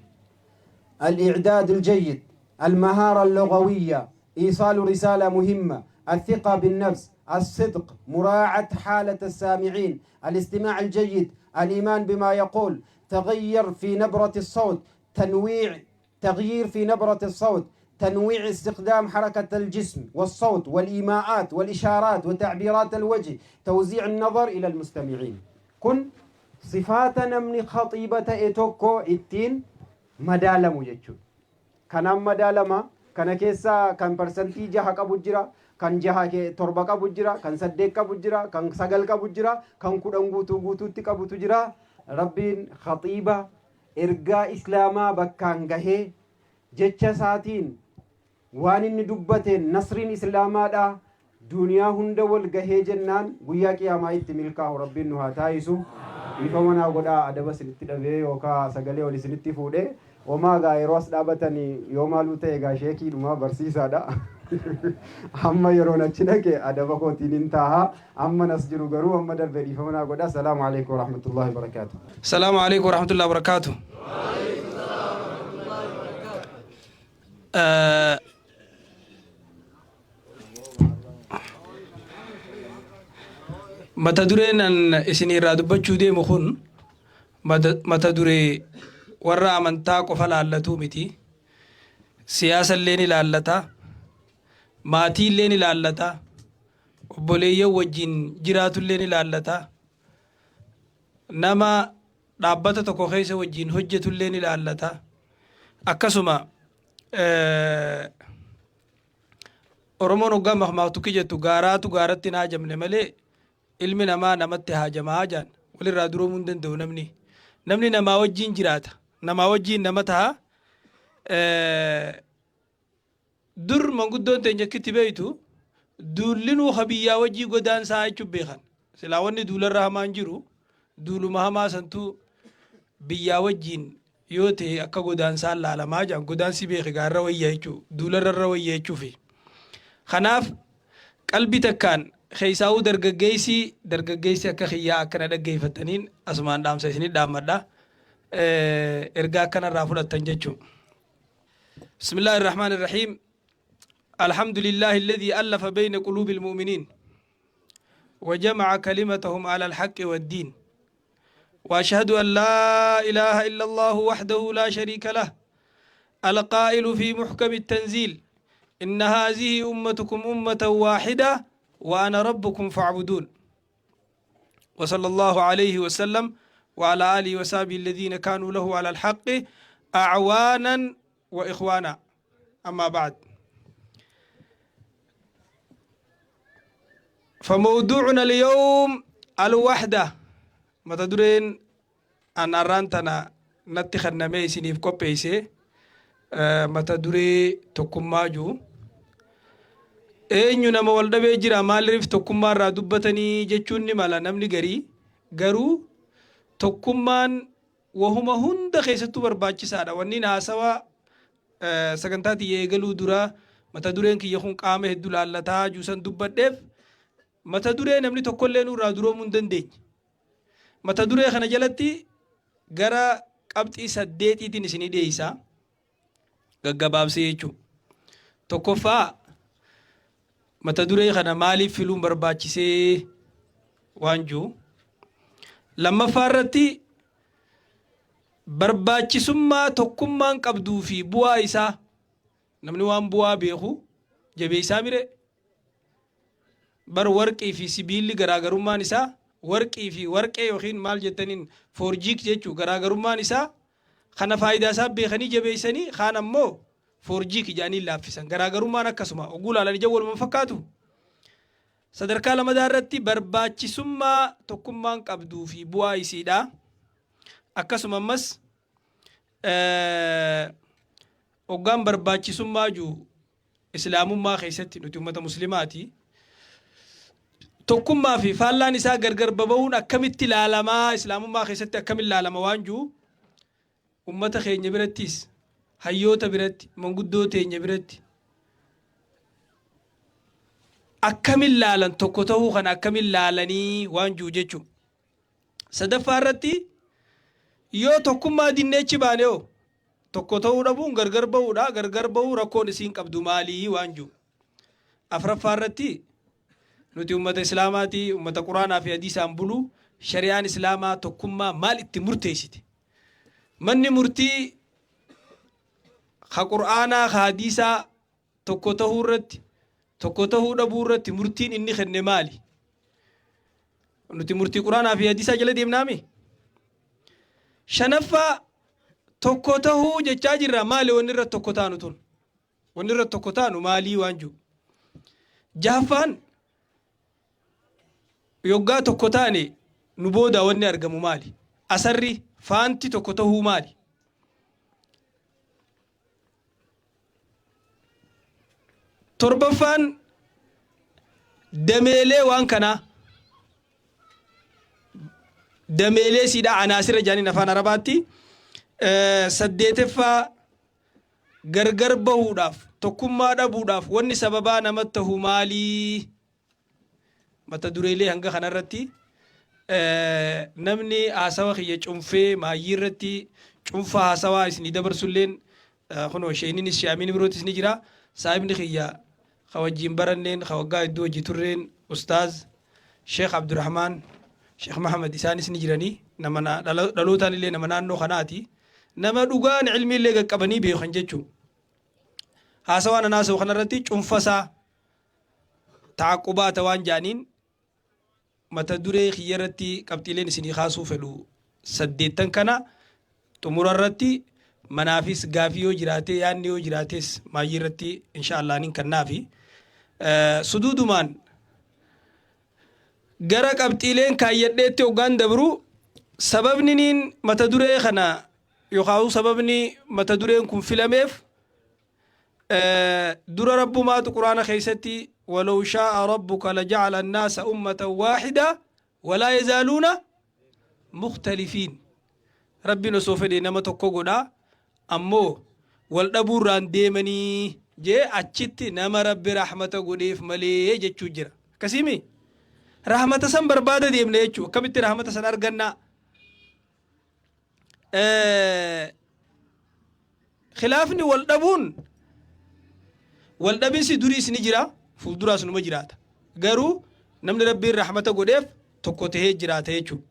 A: al-i'daad al-jayyid, al-mahaara al-lughawiyya, iisaalu risaala muhimma, al-thiqa bin-nafs, al-sidq, muraa'at haalat al-saami'iin, al-istimaac al-jayyid, al-iimaan bimaa yaquul, taghayyar fi nabrati al-sawt, tanwiic تغيير في نبرة الصوت تنويع استخدام حركة الجسم والصوت والإيماءات والإشارات وتعبيرات الوجه توزيع النظر إلى المستمعين كن صفات نمني خطيبة إتوكو إتين مدالمو جتشو كان مدالما كان كيسا كان برسنتي جها قبو جرا كان جها تربة قبو جرا كان سديك قبو جرا كان سقل قبو جرا كان كودن غوتو غوتو تقبو تجرا ربين خطيبة ergaa islaamaa bakkaan gahee jecha isaatiin waan inni dubbateen nasriin islaamaadha duniyaa hunda wal gahee jennaan guyyaa qiyaamaa itti milkaa'u rabbiin nu haa taayisu. Dhiifama naa godhaa adaba isinitti dhabee yookaa sagalee ol isinitti fuudhee homaa gaa yeroo as dhaabatanii yoo maaluu ta'e gaa sheekiidhuma barsiisaadha. Amma yeroon achi dhaqe adaba kootiin hin taaha. Amman as jiru garuu amma darbe dhiifama naa godha. Salaamu alaikum warahmatullahi wabarakaatuh.
B: Salaamu alaikum warahmatullahi wabarakaatuh. Mata dureen an isin irraa dubbachuu deemu kun mata duree warra amantaa qofa laallatuu miti. Siyaasa illee ni laallata, maatii illee ni laallata, obboleeyyan wajjin jiraatu illee ni laallata, nama dhaabbata tokko keessa wajjin hojjetu illee ni laallata. Akkasuma Oromoon hoggaa makmaaktu jettu gaaraatu gaaratti hin haajamne malee Ilmi namaa namatti haajamaa jaan. Walirraa duroomuu hin danda'u namni. Namni namaa wajjiin jiraata. Namaa wajjiin nama taha. Dur manguddoon teenya akkitti beeytu duullinuu ka biyyaa wajjii godaansaa jechuun beekan. Silaa wanni duularra hamaan jiru duuluma hamaa santuu biyyaa wajjiin yoo ta'e akka godaansaan laalamaa jaan godaansi beeke gaarra wayya jechuu duularra irra wayya jechuufi. Kanaaf Qalbi takkaan, keessaawuu dargaggeessi dargaggeessi akka kiyyaa akka na dhaggeeffattaniin asumaan dhaamsa isinit dhaammadha. Ergaa akkana irraa fudhattan jechuu. Bismillaahi irrahmaani irrahiim. Alhamdulillaahi alladhii allafa bayna quluubil mu'miniin wa jama'a kalimatahum ala alhaqqi waddiin. وأشهد أن لا إله إلا الله وحده لا شريك له القائل في محكم التنزيل إن هذه أمتكم أمة واحدة وأنا ربكم فاعبدون وصلى الله عليه وسلم وعلى آله وصحبه الذين كانوا له على الحق أعوانا وإخوانا أما بعد فموضوعنا اليوم الوحدة mata dureen an arraan tana natti kennamee isiniif qopheesse mata duree tokkummaa jiru. Eenyu nama wal dhabee jira maaliif tokkummaa irraa dubbatanii jechuun ni mala namni garii garuu tokkummaan wahuma hunda keessattuu barbaachisaadha. Wanniin haasawa sagantaa tiyya eegaluu dura mata dureen kiyya kun qaama hedduu laallataa juusan dubbadheef mata duree namni tokkollee nurraa duroomuu hin dandeenye. Mata duree kana jalatti gara qabxii saddeetiitiin isinii dhiyeessa. Gaggabaabsee jechuudha. Tokkoffaa mata duree kana maaliif filuun barbaachisee waan jiru. Lammaffaa irratti barbaachisummaa tokkummaan qabduu fi bu'aa isaa namni waan bu'aa beeku jabeessaa mire bar warqii fi sibiilli garaagarummaan isaa warqii fi warqee yookiin maal jettaniin foorjiik jechuu garaagarummaan isaa kana faayidaa isaa beekanii jabeessanii kaan ammoo foorjiik jedhanii laaffisan garaagarummaan akkasuma oguu laalan ija waluma fakkaatu. Sadarkaa lamadaa irratti barbaachisummaa tokkummaan qabduu fi bu'aa isiidha. Akkasuma ammas Hoggaan barbaachisummaa jiru Islaamummaa keessatti nuti ummata Muslimaati. Tokkummaa fi faallaan isaa gargar baba'uun akkamitti ilaalamaa, Islaamummaa keessatti akkamitti ilaalama waan jiru ummata keenya birattis, hayyoota biratti, manguddoo teenya biratti akkamiin laalan, tokko ta'uu kana akkamiin laalanii waan jiru jechuudha. Sadaffaa irratti, yoo tokkummaa dinnee achi baane hoo, tokko ta'uu dhabuun gargar ba'uudha, gargar ba'uu rakkoon isiin qabdu maalii waan jiru. Afraffaa irratti, nuti ummata Islaamaati, ummata Quraanaa fi hadiisaan bulu, shari'aan Islaamaa tokkummaa maal itti murteessite? Manni murtii ka Qur'aanaa ka hadiisaa tokko ta'uu irratti, tokko ta'uu dhabuu irratti murtiin inni kenne maali? Nuti murtii Quraanaa fi hadiisaa jala deemnaami. Shanaffaa, tokko ta'uu jechaa jirra, maali wanni irratti tokko taanu tun? Wanni irratti tokko taanu maalii waan jiru? Jahaffaan, yoggaa tokko taane nu booda wanni argamu maali? Asarri faanti tokko ta'uu maali? Torbaffaan, dameelee waan kanaa, dameelee siidhaa, anaasira jaaniin afaan Arabaatti. Saddeeteffaa, gargar bahuudhaaf, tokkummaa dhabuudhaaf wanni sababaa namatti tahu maalii? Mata dureelee hanga kanarratti namni haasawa kiyya cunfee maayyii irratti cunfa haasawaa isinii dabarsulleen kunoo sheeninis shaamiin birootis ni jira. Saahibni kiyya ka wajjiin baranneen, ka waggaa hedduu wajji turreen, Ustaaz Sheekh Abdurrahmaan Sheekh Mahamad isaanis ni jiranii. Nama dhalootaan illee nama naannoo kanaati. Nama dhugaan ilmii illee qaqqabanii beekan jechuu. Haasawaan an haasawu kanarratti cunfasaa ta'aqubaata waan jaaniin mata duree kiyya irratti qabxiileen isinii kaasuu fedhu saddeettan kana. Xumura irratti manaafis gaafii yoo jiraate, yaadni yoo jiraates maayyii irratti insha Allah nin kannaafi. Suduudumaan gara qabxiileen kaayyadheetti hoggaan dabru, sababni niin mata duree kana yookaan sababni mata dureen kun filameef, dura Rabbumaatu Quraana keessatti "ولو شاء ربك لجعل الناس أمة واحدة ولا يزالون مختلفين". Rabbiin osoo fedhe nama tokko godha, ammoo wal dhabuurraan deemanii jee. Achitti nama Rabbi rahmata godheef malee jechuu jira. Akkasiimi rahmata san barbaada deemne jechuu. Akkamitti rahmata san argannaa? Khilaafni, wal dhabuun, wal dhabinsi duriis ni jira, fuulduraas numa jiraata. Garuu namni Rabbiin rahmata godheef tokko tahee jiraata jechuudha.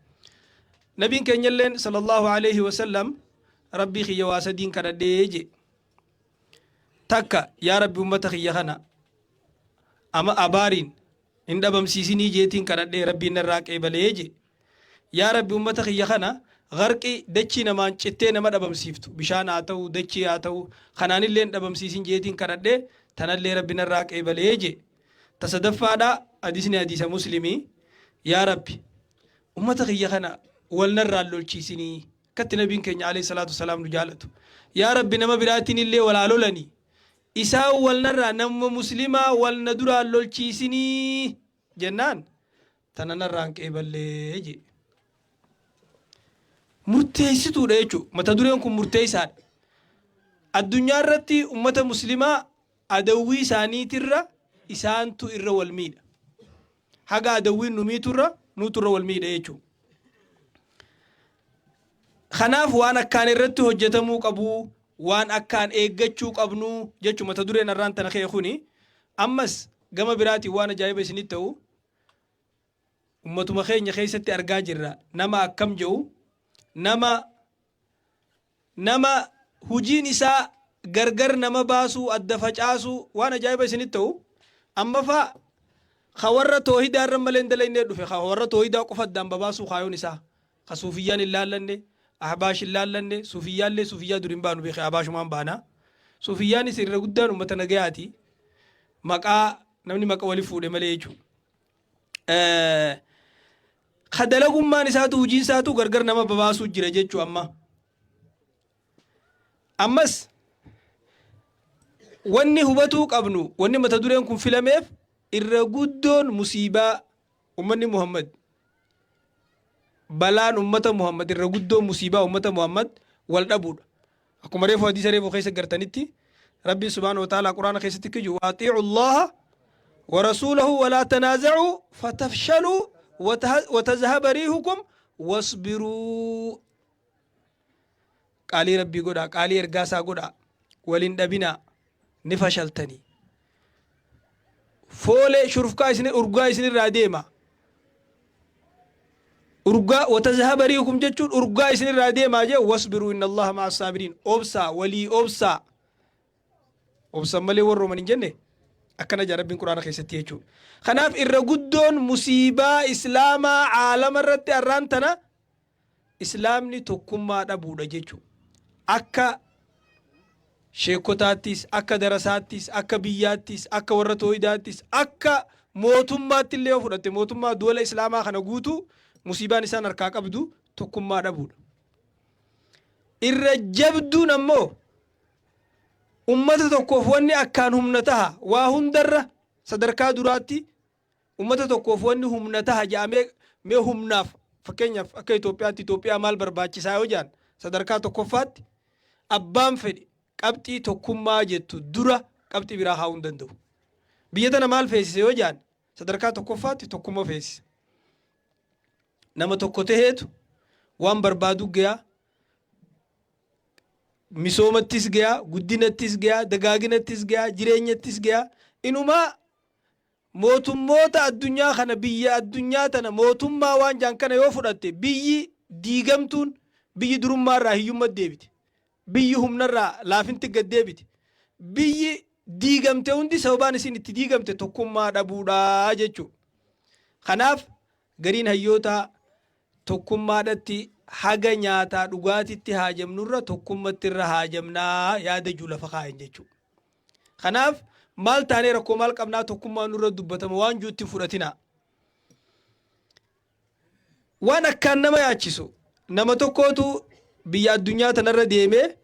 B: Nabiin keenyalleen صلى الله عليه وسلم "Rabbii kiyya waa sadiin kadhadhee" je. Takka, "Yaa Rabbi, ummata kiyya kana ama abaariin hin dhabamsiisinii" jeetiin kadhadhee, Rabbiin narraa qeebalee je. "Yaa Rabbi, ummata kiyya kana garqi dachii namaan cittee nama dhabamsiiftu, bishaan haa ta'u, dachii haa ta'u, kanaanillee hin dhabamsiisin" jeetiin kadhadhee, tanallee Rabbi narraa qeebalee je. Ta sadaffaadha, hadiisni hadiisa Muslimii, "Yaa Rabbi, ummata kiyya kana wal narraan lolchiisinii." Akkatti nabiin keenya عليه الصلاة والسلام nu jaalatu. "Yaa Rabbi, nama biraatiin illee walaa lolanii, isaan wal narraa, nama Muslimaa wal na duraan lolchiisinii" jennaan, tana narraan qeeballee je. Murteessituudha jechuudha. Mata dureen kun murteessaadha. Addunyaa irratti ummata Muslimaa adawwii isaaniitirra isaantu irra wal miidha. Haga adawwiin nu miiturra nuutu irra wal miidha jechuudha. Kanaaf waan akkaan irratti hojjetamuu qabu, waan akkaan eeggachuu qabnu jechuu mata dureen har'aan tana ka'e kuni. Ammas gama biraatiin waan ajaa'iba isinitti ta'u ummatuma keenya keessatti argaa jirra. Nama akkam jedhu, nama hujiin isaa gargar nama baasuu, adda facaasuu. Waan ajaa'iba isinitti ta'u, amma faa ka warra toohidaa irra malee hin dalaynee dhufe, ka warra toohidaa qofa addaan babaasuu kaayoon isaa, ka suufiyyaan hin laallanne, ahbaash hin laallanne. Suufiyyaallee suufiyyaa dur hin baanu beeke, ahbaashumaan baana. Suufiyyaanis irra guddaan ummata nagayaati, maqaa namni maqa wali fuudhe malee jechuudha. Ka dalagummaan isaatu, hojiin isaatu gargar nama babaasuu jira jechuu amma. Ammas Wanni hubatuu qabnu, wanni mata dureen kun filameef, irra guddoon musiibaa ummanni Muhammad, balaan ummata Muhammad, irra guddoon musiibaa ummata Muhammad wal dhabuudha. Akkuma reefu hadiisa reefu keessa gartanitti, Rabbiin subhaanahu wa ta'ala Quraana keessatti kiju: وأطيعوا الله ورسوله ولا تنازعوا فتفشلوا وتذهب ريحكم واصبروا. Qaalii Rabbii godhaa, qaalii ergaasaa godhaa, waliin dhabinaa, ni fashaltanii, foolee shurfkaa isin urgaa isinirraa deema. Urgaa وتذهب ريحكم jechuun urgaa isinirraa deemaa jee. واصبروا إن الله مع الصابرين. Obsaa, walii obsaa, obsan malee warrooman hin jenne. Akkana jaa Rabbiin Quraana keessatti jechuudha. Kanaaf irra guddoon musiibaa Islaamaa caalama irratti arraan tana Islaamni tokkummaa dhabuudha jechuudha. Akka sheekotaattis, akka darasaattis, akka biyyaattis, akka warra tooyidaattis, akka mootummaatti illee yoo fudhatte, mootummaa duwala Islaamaa kana guutuu musiibaan isaan harkaa qabdu tokkummaa dhabuudha. Irra jabduun ammoo ummata tokkoof wanni akkaan humna taha, waa hundarra sadarkaa duraatti ummata tokkoof wanni humna taha jedhamee, mee humnaaf fakkeenyaaf akka Itoophiyaatti Itoophiyaa maal barbaachisaa yoo jedhan, sadarkaa tokkoffaatti abbaan fedhe qabxii tokkummaa jettu dura qabxii biraa kaa'uu hin danda'u. Biyya tana maal feesise yoo jedhan, sadarkaa tokkoffaatti tokkummaa feesisa. Nama tokko taheetu waan barbaadu gayaa, misoomattis gayaa, guddinattis gayaa, dagaaginattis gayaa, jireenyattis gayaa. Inumaa mootummoota addunyaa kana, biyya addunyaa tana mootummaa waan jaan kana yoo fudhatte, biyyi diigamtuun biyyi durummaarraa hiyyummaa deebite, biyyi humnarraa laafinti gad deebite, biyyi diigamte hundi sababaan isin itti diigamte tokkummaa dhabuudhaa jechuudha. Kanaaf gariin hayyoota tokkummaadhatti haga nyaataa dhugaatitti haajamnurra tokkummatti irra haajamnaa yaada juu lafa kaayan jechuudha. Kanaaf maal taanee, rakkoo maal qabnaa, tokkummaa nurra dubbatama waan juutti fudhatinaa. Waan akkaan nama yaachisu, nama tokkootu biyya addunyaa tanarra deemee,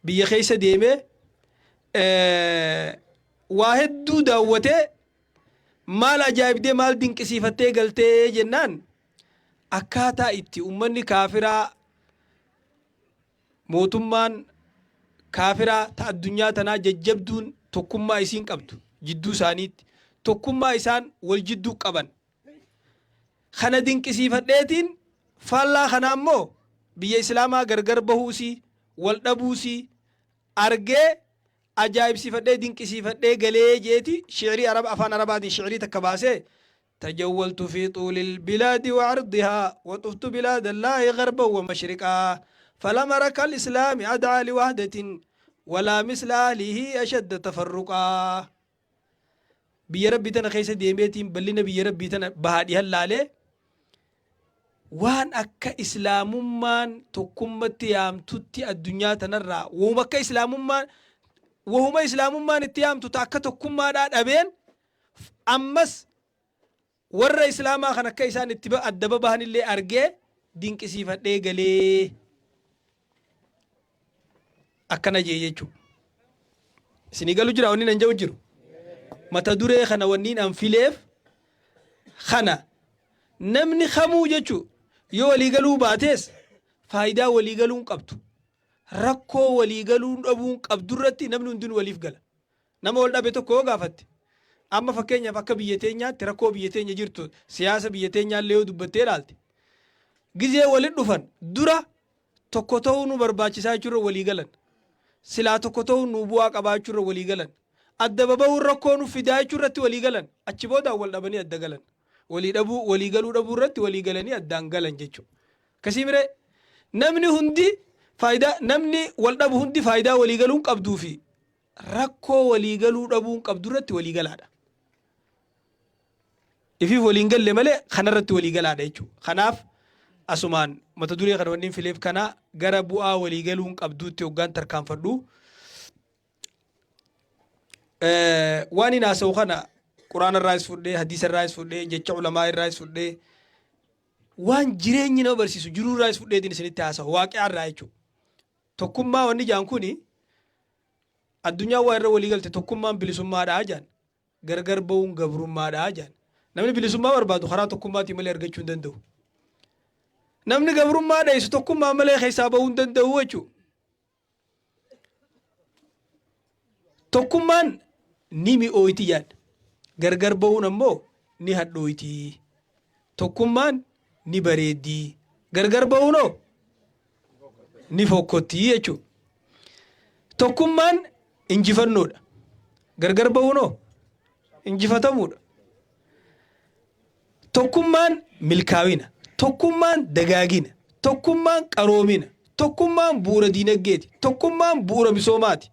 B: biyya keessa deemee, waa hedduu daawwatee, maal ajaa'ibdee, maal dinqisiifattee galtee jennaan, akkaataa itti ummanni kaafiraa, mootummaan kaafiraa ta addunyaa tanaa jajjabduun tokkummaa isiin qabdu, jidduu isaaniitti tokkummaa isaan wal jidduu qaban kana dinqisiifadheetiin, faallaa kanaa immoo biyya Islaamaa gargar bahuusii, wal dhabuusii argee, ajaa'ibsiifadhee dinqisiifadhee galee jeeti. Shi'rii Arab, afaan Arabaatiin shi'rii takka baasee: تجولت في طول البلاد وعرضها وطفت بلاد الله غربا ومشرقا فلم أر كالإسلام أدعى لوحدة ولا مثل أهله أشد تفرقا. Biyya Rabbii tana keessa deemeetiin, bal'ina biyya Rabbii tana bahaa dhihan laalee, waan akka Islaamummaan tokkummatti yaamtutti addunyaa tanarraa wahuma akka Islaamummaan, wahuma Islaamummaan itti yaamtu ta akka tokkummaadhaa dhabeen, ammas warra Islaamaa kan akka isaan itti adda babahanillee argee dinqisiifadhee galee, akkana jee jechuudha. Isinii galu jira wanni nan jedhu jiru. Mata duree kana wanniin an fileef kana, namni kamuu jechuu yoo walii galuu baatees faayidaa walii galuun qabdu. Rakkoo walii galuu dhabuun qabdu irratti namni hundinuu waliif gala. Nama wal dhabe tokko yoo gaafatte, amma fakkeenyaaf akka biyya teenyaatti rakkoo biyya teenya jirtu, siyaasa biyya teenyaallee yoo dubbattee ilaalte, gizee walit dhufan dura tokko ta'uu nu barbaachisaa jechuurra walii galan. Silaa tokko ta'uu nu bu'aa qabaachuurra walii galan. Adda baba'uun rakkoo nu fidaa jechuurratti walii galan. Achi boodaan wal dhabanii adda galan. Walii dhabuu, walii galuu dhabuu irratti walii galanii addaan galan jechuudha. Akkasii miree, namni hundi faayidaa, namni wal dhabu hundi faayidaa walii galuun qabduu fi rakkoo walii galuu dhabuun qabdu irratti walii galaadha. Ifiif waliin galle malee kanarratti walii galaadha jechuudha. Kanaaf asumaan mata duree kana wanni fileef kana. Gara bu'aa walii galuun qabduutti hoggaan tarkaanfadhu, waan hin haasa'u kana Quraana irraas fudhee, hadiisa irraas fudhee, jecha ulamaa irraas fudhee, waan jireenyi nama barsiisu jiruu irraas fudheetiin isinitti haasa'u, waaqii irraa jechuudha. Tokkummaa wanni jaan kuni Addunyaan waa irra walii galte tokkummaan bilisummaadha jaan. Gargar ba'uun gabrummaadha jaan. Namni bilisummaa barbaadu karaa tokkummaatiin malee argachuu hin danda'u. Namni gabrummaa dheessu tokkummaa malee keessaa ba'uu hin danda'u jechuudha. Tokkummaan ni mi'ooyti jaan. Gargar ba'uun ammoo ni hadhooyti. Tokkummaan ni bareeddi. Gargar ba'uun hoo ni fokkotti jechuudha. Tokkummaan injifannoodha. Gargar ba'uun hoo injifatamuudha. Tokkummaan milkaawina. Tokkummaan dagaagina. Tokkummaan qaroomina. Tokkummaan bu'uura diinaggeeti. Tokkummaan bu'uura misoomaati.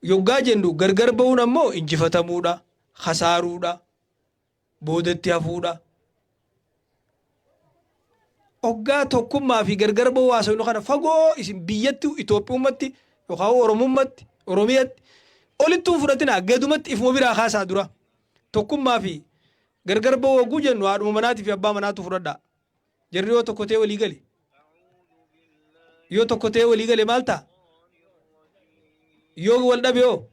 B: Yoggaa jennu gargar ba'uun ammoo injifatamuudha, khasaaruudha, boodatti hafuudha. Oggaa tokkummaa fi gargar ba'uu haasofnu kana fagoo isin biyyatti Itoophiyummatti yookaan Oromummatti Oromiyatti olittuu hin fudhatinaa gadumatti ifuma biraa kaasaa dura. Tokkummaa fi gargar ba'uu hogguu jennu haadhuma manaatii fi abbaa manaatu fudhadhaa. Jarri yoo tokko ta'ee walii gale. Yoo tokko ta'ee walii gale maal ta'a? Yoo wal dhabe hoo?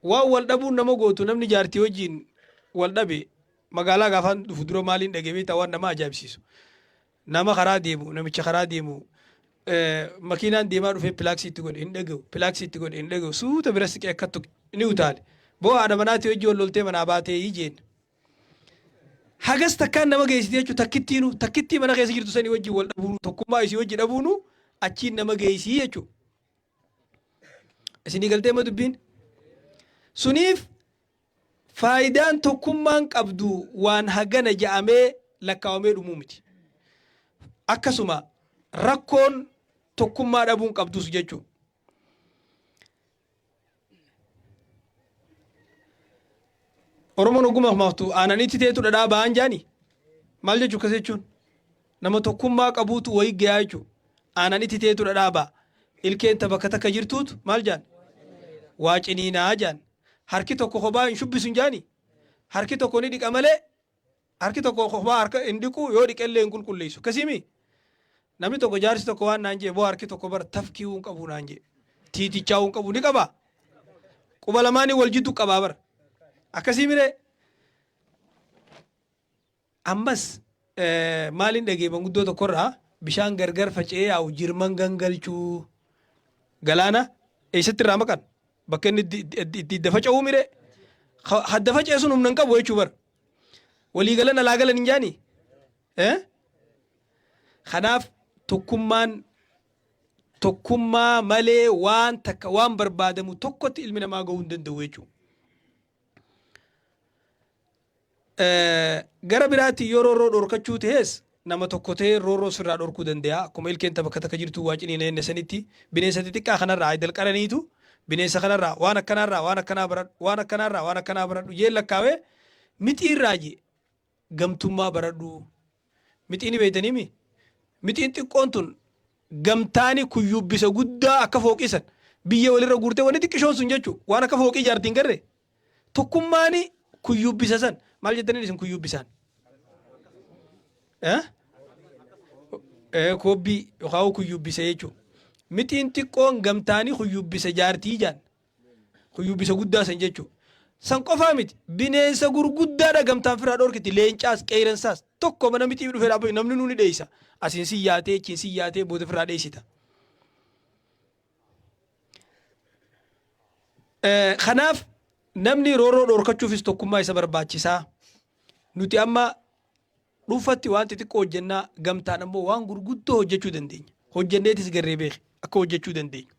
B: Waan wal dhabuun nama gootu namni jaartii wajjin wal dhabe magaalaa gaafaan dhufu dura maaliin dhagee beektaa waan nama ajaa'ibsiisu. Nama karaa deemu namicha karaa deemu makiinaan deemaa dhufee pilaaksii itti godhe hin dhaga'u pilaaksii itti godhe hin dhaga'u suuta bira siqee akka tuqe ni utaale. Boo haadha manaatii wajjin wal loltee manaa baatee jeen. Hagas takkaan nama geessiti jechuun takkittiinu takkittii mana keessa jirtu sanii wajjin wal dhabuunu tokkummaa isii wajji dhabuunu achiin nama geessii jechuudha. Isinii galtee ma dubbiin? Suniif faayidaan tokkummaan qabdu waan hagana ja'amee lakkaawamee dhumuu miti. Akkasuma rakkoon tokkummaa dhabuun qabdus jechuudha. Oromoon oguma maaftu aananitti teetu dhadhaa ba'aan jaani. Maal jechuu akkas jechuun? Nama tokkummaa qabuutu wayii gayaa jechuu. Aananitti teetu dhadhaa ba'a. Ilkeen ta bakka takka jirtuutu maal jaan? Waa ciniinaa jaan. Harki tokko kophaa hin shubbisu hin jaani. Harki tokko ni dhiqa malee Harki tokko kophaa harka hin dhiqu yoo dhiqellee hin qulqulleessu. Akkasiimi? Namni tokko jaarsi tokko waan naan jee boo harki tokko bar tafkii hin qabu naan jee. Tiitichaa hin qabu ni qabaa? Quba lamaanii wal jiddu qabaa bar. Akkasii miree? Ammas maaliin dhagee manguddoo tokkorraa bishaan gargar faca'ee yaa'u jirman gangalchuu galaana eessatti irraa maqan? Bakka inni itti idda faca'uu miree? Hadda faca'e sun humna hin qabu jechuu bar. Walii galan alaa galan hin jaanii? Eh? Kanaaf tokkummaan tokkummaa malee waan takka waan barbaadamu tokkotti ilmi namaa gahuu hin danda'u jechuudha. Gara biraatti yoo roorroo dhorkachuu ta'es nama tokko ta'ee roorroo sirraa dhorkuu danda'a. Akkuma ilkeen ta bakka takka jirtu waa ciniina jenne sanitti bineensa xixiqqaa kanarraa aydal qaraniitu bineensa kanarraa waan akkanaarraa waan akkanaa baradhu waan akkanaarraa waan akkanaa baradhu jee lakkaawee mixiirraa jee gamtummaa baradhu. Mixii ni beeytanii mi? Mixiin xiqqoon tun gamtaani kuyyuubbisa guddaa akka fooqii san biyya walirra guurtee wanni xiqqishoon sun jechuu waan akka fooqii ijaarti hin garree? Tokkummaani kuyyuubbisa san maal jettaniin isin kuyyuubbisaan? Eh? Eh, koobbii yookaan kuyyuubbisa jechuudha. Mixiin xiqqoon gamtaanii kuyyuubbisa jaartii jaan. Kuyyuubbisa guddaa san jechuudha. San qofaa miti bineensa gurguddaadha gamtaan firaa dhorkiti leencaas qeeyransaas tokko mana mixii dhufee dhaabbatu namni nuu ni dheeysa. Asiin si yaatee achiin si yaatee booda firaa dheeysita. Kanaaf namni roorroo dhoorkachuufis tokkummaa isa barbaachisaa. Nuti amma dhuunfatti waan xixiqqoo hojjennaa gamtaan ammoo waan gurguddoo hojjechuu dandeenya. Hojjenneetis garree beeki akka hojjechuu dandeenyu.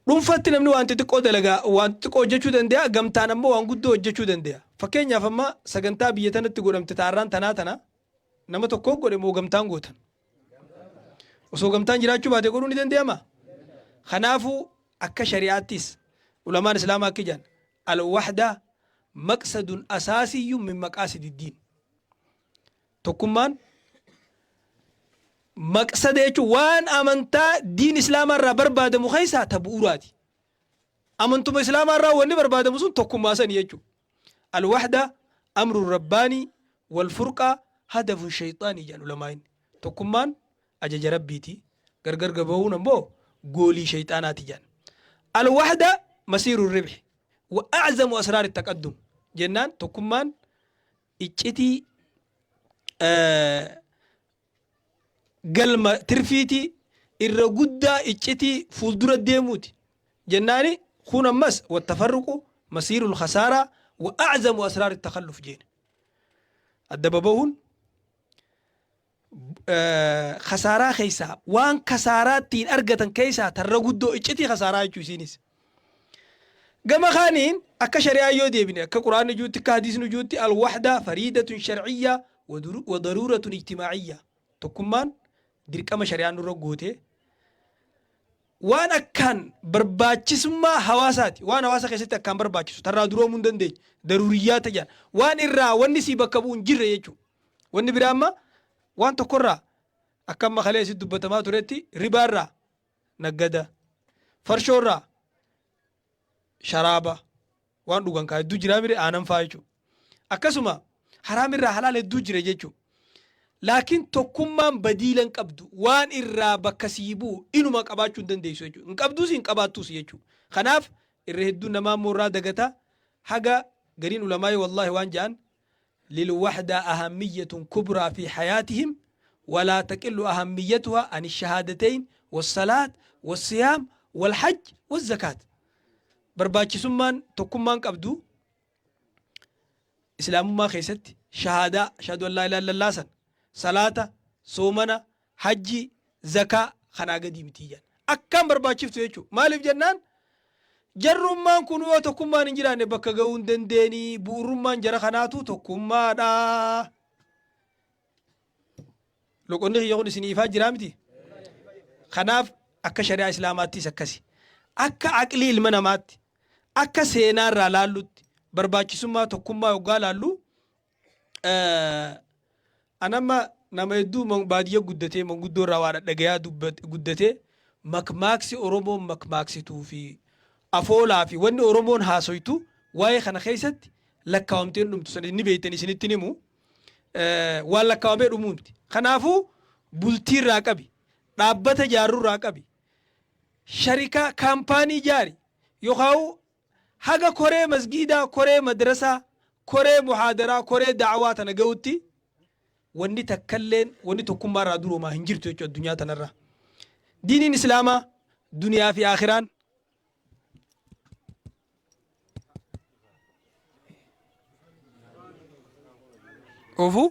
B: Dhuunfatti namni waan xixiqqoo dalagaa waan xixiqqoo hojjechuu danda'a gamtaan ammoo waan guddoo hojjechuu danda'a. Fakkeenyaaf amma sagantaa biyya tanatti godhamte taarraan tanaa tana nama tokkoo godhe moo gamtaan gootan? Osoo gamtaan jiraachuu baate godhuu ni danda'ama? Kanaafuu akka shari'aattis ulamaan islaamaa akka jedhan al-wahda maqsadun asaasiyyun min maqaasidi diin. Tokkummaan maqsada jechuun waan amantaa diin islaamaa irraa barbaadamu keessaa ta bu'uuraati. Amantuma islaamaa irraa wanni barbaadamu sun tokkummaa sani jechuudha. Al-wahda amrun rabbaanii wal furqaa hadafun shayxaanii jedhan ulamaa'in. Tokkummaan ajaja Rabbiiti. Gargar bahuun ammoo Goolii shayxaanaati jedhan. Alwahda masiiru ribhi wa a'zamu asraari taqaddum jennaan, tokkummaan iccitii galma tirfiitii irra guddaa, iccitii fuuldura deemuuti jennaani. Kun ammas wattafarruqu masiirul khasaaraa wa a'zamu asraari takhalluf jeene. Adda babahuun khasaaraa keessaa, waan kasaaraa ittiin argatan keessaa tarra guddoo, iccitii khasaaraa jechuu isiinis. Gama kaaniin akka shari'aa yoo deebine, akka Quraanni juutti, akka hadiisni juutti, alwahdaa fariidatun shar'iyyaa wa daruuratun ijtimaa'iyyaa. Tokkummaan dirqama shari'aan nurra gootee, waan akkaan barbaachisummaa hawaasaati. Waan hawaasa keessatti akkaan barbaachisu, tarraa duroomuu hin dandeenye, daruuriyyaa ta'an, waan irraa wanni sii bakka bu'u hin jirre jechuudha. Wanni biraa amma waan tokkorraa, akka amma kalee asitti dubbatamaa turetti, ribaarraa naggada, farshoorraa sharaaba, waan dhugan kaa hedduu jiraa mire, aanan faa jechuudha. Akkasuma haraamirraa halaal hedduu jira jechuudha. Laakiin tokkummaan badiila hin qabdu, waan irraa bakka sii bu'u inuma qabaachuu hin dandeessu jechuudha. Hin qabduus hin qabaattus jechuudha. Kanaaf irra hedduun namaa immoo irraa dagata. Haga gariin ulamaa'ii wallaahi waan jedhan, lilwahdaa ahammiyatun kubraa fi hayaatihim walaa taqillu ahammiyatuhaa ani shahaadateyn wassalaat wassiyaam walhajj wazzakaat. Barbaachisummaan tokkummaan qabdu islaamummaa keessatti shahaadaa, ashhadu an laa ilaaha illallah san, salaata, soomana, hajji, zakaa kanaa gadii miti jedhan. Akkaan barbaachiftu jechuudha. Maaliif jennaan, jarrummaan kun yoo tokkummaan hin jiraanne bakka ga'uu hin dandeenii. Bu'uurummaan jara kanaatu tokkummaadha. Loqonni kiyya kun isinii ifaa jiraa miti? Kanaaf akka shari'aa islaamaattis akkasi. Akka aqlii ilma namaatti, akka seenaarraa laallutti, barbaachisummaa tokkummaa yoggaa laallu, anamma nama hedduu baadiyya guddatee, manguddoo irraa waa dhadhagayaa guddatee, makmaaksi Oromoon makmaaksituu fi afoolaa fi wanni Oromoon haasoytu waa'ee kana keessatti lakkaawamtee hin dhumtu. San inni beektan isinitti himu, waan lakkaawamee dhumuu miti. Kanaafuu bultii irraa qabi, dhaabbata jaarruu irraa qabi, sharikaa kaampaanii jaari, yookaan haga koree masgiidaa, koree madrasaa, koree muhaadaraa, koree da'awaa tana ga'utti, wanni takkalleen wanni tokkummaa irraa duroomaa hin jirtu jechuudha addunyaa tanarra. Diiniin Islaamaa duniyaa fi aakhiraan ofu.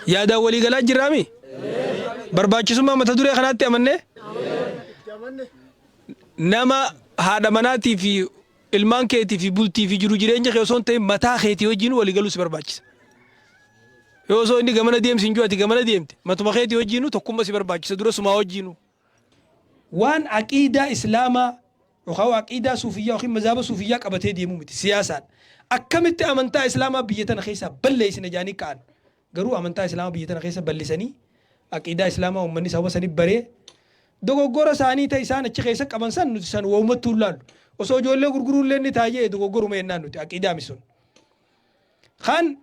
B: Yaadaan walii galaa jirraami? Barbaachisummaa mata duree kanaatti amannee, nama haadha manaatii fi ilmaan keetii fi bultii fi jiru jireenya kee osoo hin ta'in mataa keetii wajjin walii galuu si barbaachisa. Yoo osoo inni gamana deemsi hin jiru ati gamana deemte, matuma keetii wajjinu tokkummaa si barbaachisa dura sumaa wajjinu. Waan aqiidaa Islaamaa yookaan aqiidaa suufiyyaa yookiin mazaaba suufiyyaa qabatee deemuu miti, siyaasaan. Akkamitti amantaa Islaamaa biyya tana keessaa balleessina jedhanii ka'an. Garuu amantaa Islaamaa biyya tana keessa bal'isanii, aqiidaa Islaamaa uummanni sababa sanii baree, dogoggora isaanii ta'e isaan achi keessa qaban san nuti san waumattuu hin laallu. Osoo ijoollee gurguruu illee ni taa'ee dogoggoruma jennaan, nuti aqiidaa miti sun. Kan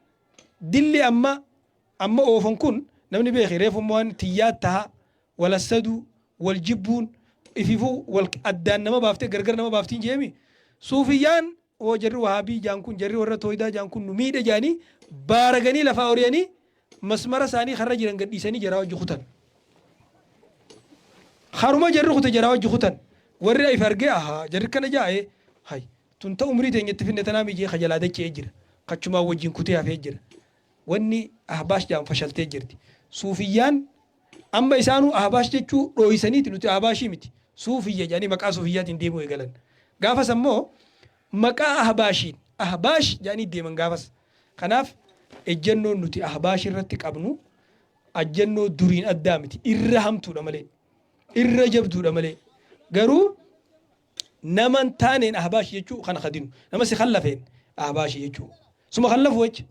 B: dilli amma oofan kun namni beeki reefu waan tiyyaa taha walassaduu wal jibbuun ififuu wal addaan nama baaftee gargar nama baaftiin jeemi. Suufiyyaan oo jarri Wahaabii jaan kun, jarri warra tooyidaa jaan kun nu miidhe jaanii baaraganii lafaa horiyanii, masmara isaanii karra jiran gadhiisanii jaraa wajji kutan. Haruma jarri kute jaraa wajji kutan. Warri if argee, ahaa, jarri kana jaa'ee hay tun ta umrii teenyatti finne tanaa mijee kajalaa dacha'ee jira. Kachumaan wajjin kutee hafee jira. Wanni Ahbaash jaan fashaltee jirti. Suufiyyaan amma isaanuu Ahbaash jechuu dhooysaniiti, nuti Ahbaashii miti, Suufiyya jedhanii maqaa Suufiyyaatiin deemuu eegalan. Gaafas ammoo maqaa Ahbaashiin Ahbaash jedhanii deeman gaafas. Kanaaf ejjennoon nuti Ahbaash irratti qabnu ejjennoo duriin addaa miti. Irra hamtuudha malee. Irra jabduudha malee. Garuu nama hin taaneen Ahbaash jechuu kana kadinu. Nama si kallafeen Ahbaash jechuu. Suma kallafu jecha.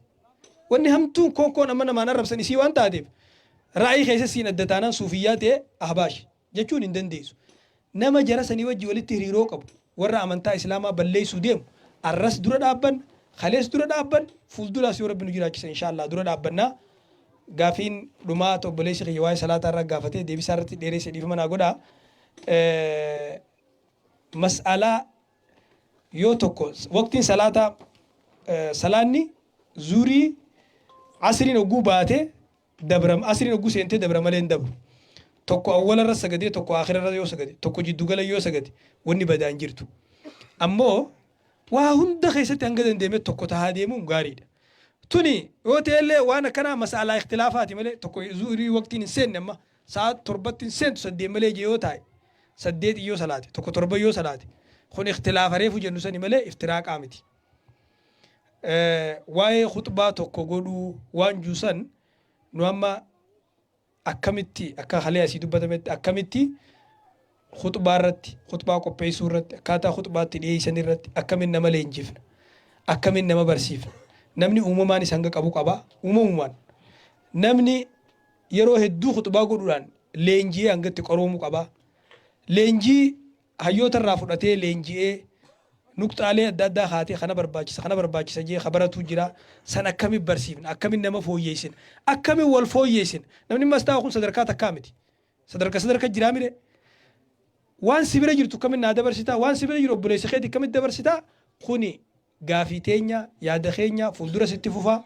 B: Wanni hamtuun kookkoon amma namaan arrabsan isii waan taateef, ra'ayii keessa siin adda taanaan Suufiyyaa ta'e Ahbaash jechuun hin dandeessu. Nama jara sanii wajji walitti hiriiroo qabu, warra amantaa Islaamaa balleessuu deemu Arras dura dhaabbanna, kalees dura dhaabbanna, fuulduraas yoo Rabbi nu jiraachise inshaa Allah dura dhaabbanna. Gaafiin dhumaa ta obboleessi kiyya waa'ee salaataa irraa gaafatee deebisaa irratti dheeresse, dhiifama naa godhaa. Mas'alaa yoo tokko waqtiin salaataa, salaanni zuurii asriin hogguu baate dabra, asriin hogguu seentee dabra malee hin dabru. Tokko awwala irra sagadee, tokko aakhira irra yoo sagade, tokko jiddugala yoo sagade, wanni badaa hin jirtu. Ammoo waa hunda keessatti hanga dandeenye tokko tahaa deemuun gaariidha. Tuni yoo ta'ellee waan akkanaa mas'alaa ikhtilaafaati malee, tokko zuurii waqtiin hin seenne, amma sa'a 7tti hin seentu, 8 malee jee yoo taa'e, 8 yoo salaate, tokko 7 yoo salaate, kun ikhtilaafa reefu jennu sani malee iftiraaqaa miti. Waa'ee khuxbaa tokko godhuu waan juusan, nu amma akkamitti akka kalee asii dubbatametti, akkamitti khuxbaa irratti, khuxbaa qopheessuu irratti, akkaataa khuxbaatti dhiyeessan irratti akkamiin nama leenjifna, akkamiin nama barsiifna? Namni uumamaanis hanga qabu qaba. Uumamumaan namni yeroo hedduu khuxbaa godhuudhaan leenji'ee hangatti qaroomuu qaba. Leenjii hayyoota irraa fudhatee leenji'ee nuqxaalee adda addaa kaatee kana barbaachisa, kana barbaachisa jee ka baratuu jira. San akkamiin barsiifna? Akkamiin nama fooyyeessina? Akkamiin wal fooyyeessina? Namni mas taa'u kun sadarkaa takkaa miti, sadarka sadarka jiraa mire. Waan si bira jirtu akkamiin naa dabarsitaa? Waan si bira jiru obboleessa keeti akkamitti dabarsitaa? Kuni gaafii teenya, yaada keenya fuuldura sitti fufa.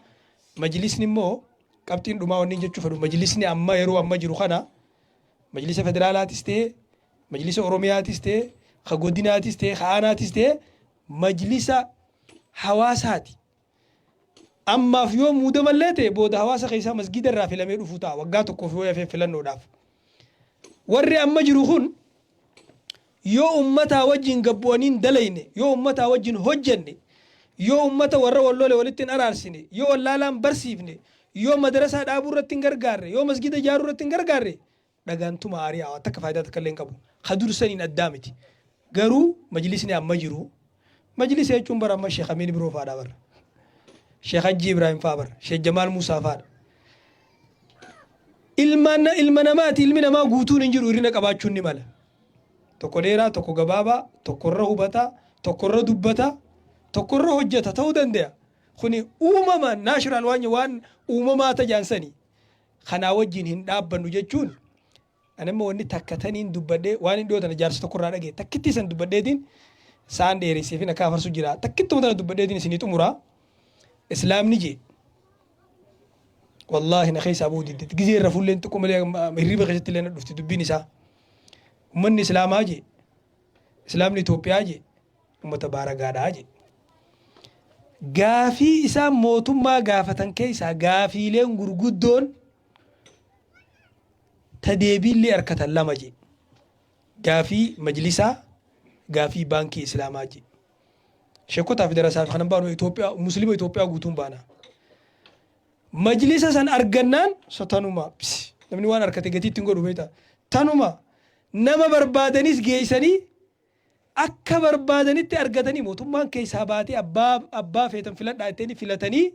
B: Majlisni immoo, qabxiin dhumaa wanni jechuu fedhu, majlisni amma yeroo amma jiru kana, majlisa federaalaatis ta'e, majlisa Oromiyaatis ta'e, ka godinaatis ta'e, ka aanaatis ta'e, majlisa hawaasaati. Ammaaf yoo muudamallee ta'e, booda hawaasa keessaa masgida irraa filamee dhufuu ta'a, waggaa tokkoof yoo hafee filannoodhaaf. Warri amma jiru kun yoo ummataa wajjin gabbu'anii hin dalayne, yoo ummataa wajjin hojjenne, yoo ummata warra wal lole walitti hin araarsine, yoo wallaalaan barsiifne, yoo madarasaa dhaabuu irratti hin gargaarre, yoo masgida ijaaruu irratti hin gargaarre, dhagaan tuma ari'aa takka faayidaa takka illee hin qabu. Ka dursaniin addaa miti. Garuu majlisni amma jiru, majlisa jechuun bara amma Sheekh Amiin Biroo fa'aadha bara. Sheekh Hajji Ibrahim fa'a bara. Sheekh Jamaal Muusaa fa'aadha. Ilmaan ilma namaati, ilmi namaa guutuun hin jiru, hirrina qabaachuun ni mala. Tokko dheeraa, tokko gabaabaa, tokko irra hubataa, tokko irra dubbataa, tokko irra hojjeta ta'uu danda'a. Kuni uumama natural, waan uumamaa tajaansanii. Kanaa wajjin hin dhaabbannu jechuun, ani amma wanni takka taniin dubbadhee waan hin dhiyoo tana jaarsa tokko irraa dhagaye takkittii san dubbadheetiin sa'aan dheeresseefin akka afarsu jira. Takkittuma tana dubbadheetiin isinii xumuraa. Islaamni jee, wallaahi na keessaa bahuu didde, gizee irra fuulleen xiqqoo malee hirriba keessatti illee na dhufti dubbiin isaa. Ummanni Islaamaa jee, Islaamni Itoophiyaa jee, ummata baaragaadhaa jee. Gaafii isaan mootummaa gaafatan keessaa gaafiileen gurguddoon ta deebiillee harkatan lama jee. Gaafii majlisaa, gaafii baankii Islaamaa jee. Sheekotaa fi darasaa fi kanan baanu Itoophiyaa, Muslima Itoophiyaa guutuun baana. Majlisa san argannaan so tanuma namni waan harkate gatii ittiin godhu beekta. Tanuma nama barbaadanis geessanii akka barbaadanitti argatanii, mootummaan keessaa baatee abbaa feetan filadhaa ittiin filatanii,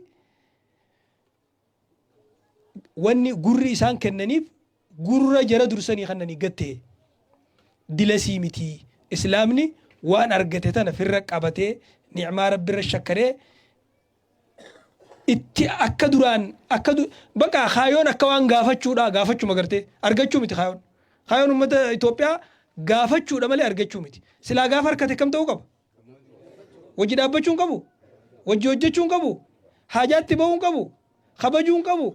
B: wanni gurri isaan kennaniif gurra jara dursanii kannanii gattee dilasii miti. Islaamni waan argate tana firra qabatee, ni'maa Rabbirra shakkaree itti akka duraan akka baqa kaayoon akka waan gaafachuudha, gaafachuma gartee argachuu miti. Kaayoon ummata Itoophiyaa gaafachuudha malee argachuu miti. Silaa gaafa harkate kam ta'uu qaba? Wajji dhaabbachuu hin qabu, wajji hojjechuu hin qabu, haajaatti bahuu hin qabu, kabajuu hin qabu.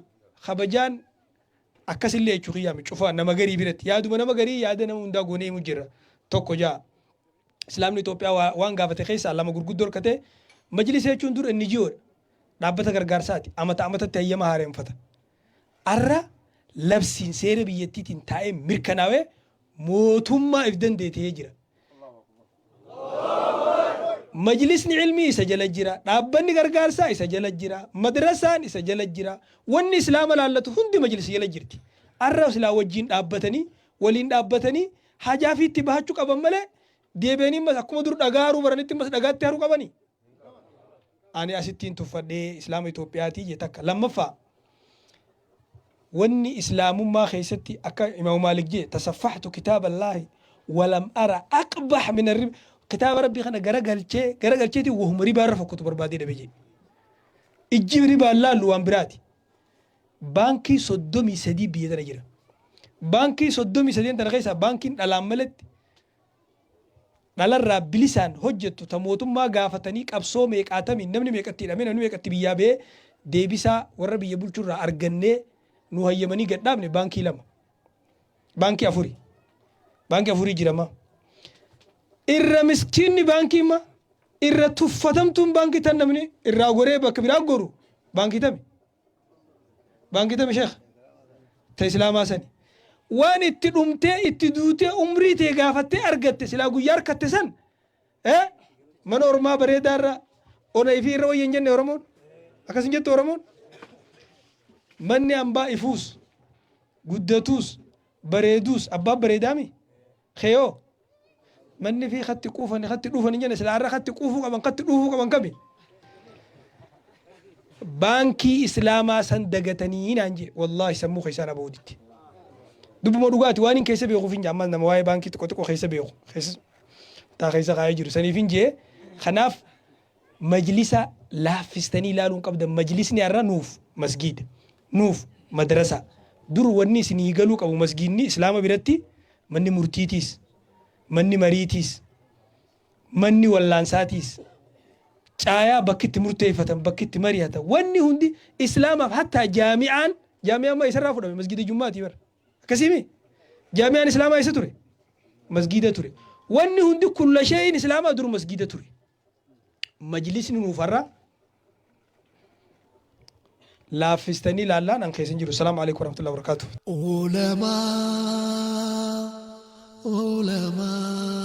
B: Kabajaan akkasillee jechuu kiyyaa cufaa nama garii biratti yaaduma nama garii, yaada nama hundaa goonee himu jirra. Tokko ja'a, Islaamni Itoophiyaa waan gaafate keessaa lama gurguddoo harkate. Majlisa jechuun dur NGO dha. Dhaabbata gargaarsaati. Amata amatatti hayyama haaromfata. Arra labsiin seera biyyattiitiin taa'ee mirkanaa'ee mootummaa if dandeetee jira. Majlisni ilmii isa jala jira. Dhaabbanni gargaarsaa isa jala jira. Madrasaan isa jala jira. Wanni Islaama laallatu hundi majlisa jala jirti. Arra silaa wajjin dhaabbatanii, waliin dhaabbatanii hajaa fi itti bahachuu qaban malee, deebi'anii ammas akkuma dur dhagaa haruu baranitti ammas dhagaatti haruu qabanii. Ani asittiin tuffadhee Islaama Itoophiyaatii jee takka. Lammaffaa, wanni Islaamummaa keessatti akka Imaamu Maalik jee, "تصفحت كتاب الله ولم أر أقبح من الربا". Kitaaba Rabbii kana gara galchee gara galcheeti wahuma ribaa irra fokkotu barbaadee dhabe jee. Ijji ribaan laallu waan biraati. Baankii 33 biyya tana jira. Baankii 33 tana keessaa baankiin dhalaan maletti, dhalarraa bilisaan hojjettu, ta mootummaa gaafatanii qabsoo meeqaatamiin namni meeqatti hidhamee, namni meeqatti biyyaa ba'ee, deebisaa warra biyya bulchurraa argannee nu hayyamanii gad dhaabne baankii lama. Baankii afuri. Baankii afurii jirama. Irra miskiinni baankii imma irra tuffatamtuun baankii tan namni irraa goree bakka biraa goru baankii tami. Baankii tami, sheekh? Ta Islaamaa sani. Waan itti dhumtee, itti duutee, umrii tee gaafattee argatte, silaa guyyaa harkatte san mana ormaa bareedaa irra ona ifii irra wayya hin jenne Oromoon? Akkas hin jettu Oromoon? Manni hambaa ifuus, guddatuus, bareeduus abbaan bareedaami keeyoo manni fi katti quufani katti dhuufan hin jenne? Silaa irra katti quufuu qaban, katti dhuufuu qaban kami? Baankii Islaamaa san dagatanii naan jee. Wallaahi sammuu keessaa na ba'uuditti. Dubbuma dhugaati, waan hin keessa beekuuf hin jee. Ammas nama waa'ee baankii xiqqoo xiqqoo keessa beeku keessa taa keessa kaa'ee jiru saniif hin jee. Kanaaf majlisa laaffistanii ilaaluu hin qabdan. Majlisni har'a nuuf masgiida, nuuf madrasaa. Dur wanni isinii galuu qabu, masgiidni Islaama biratti manni murtiitiis, manni mariitiis, manni wallaansaatiis, caayaa bakki itti murteeffatan, bakki itti mari'atan, wanni hundi Islaamaaf. Hattaa jaami'aan, jaami'aan ma isarraa fudhame? Masgiida jummaatii bara. Akkasiimi jaami'aan Islaamaa isa ture, masgiida ture. Wanni hundi kulla shee'in Islaamaa dur masgiida ture. Majlisni nuuf har'a laaffistanii ilaallaan an keessa hin jiru. Salaamu alaikum warahmatullahi wabarakatuh.
C: Ulamaa, ulamaa.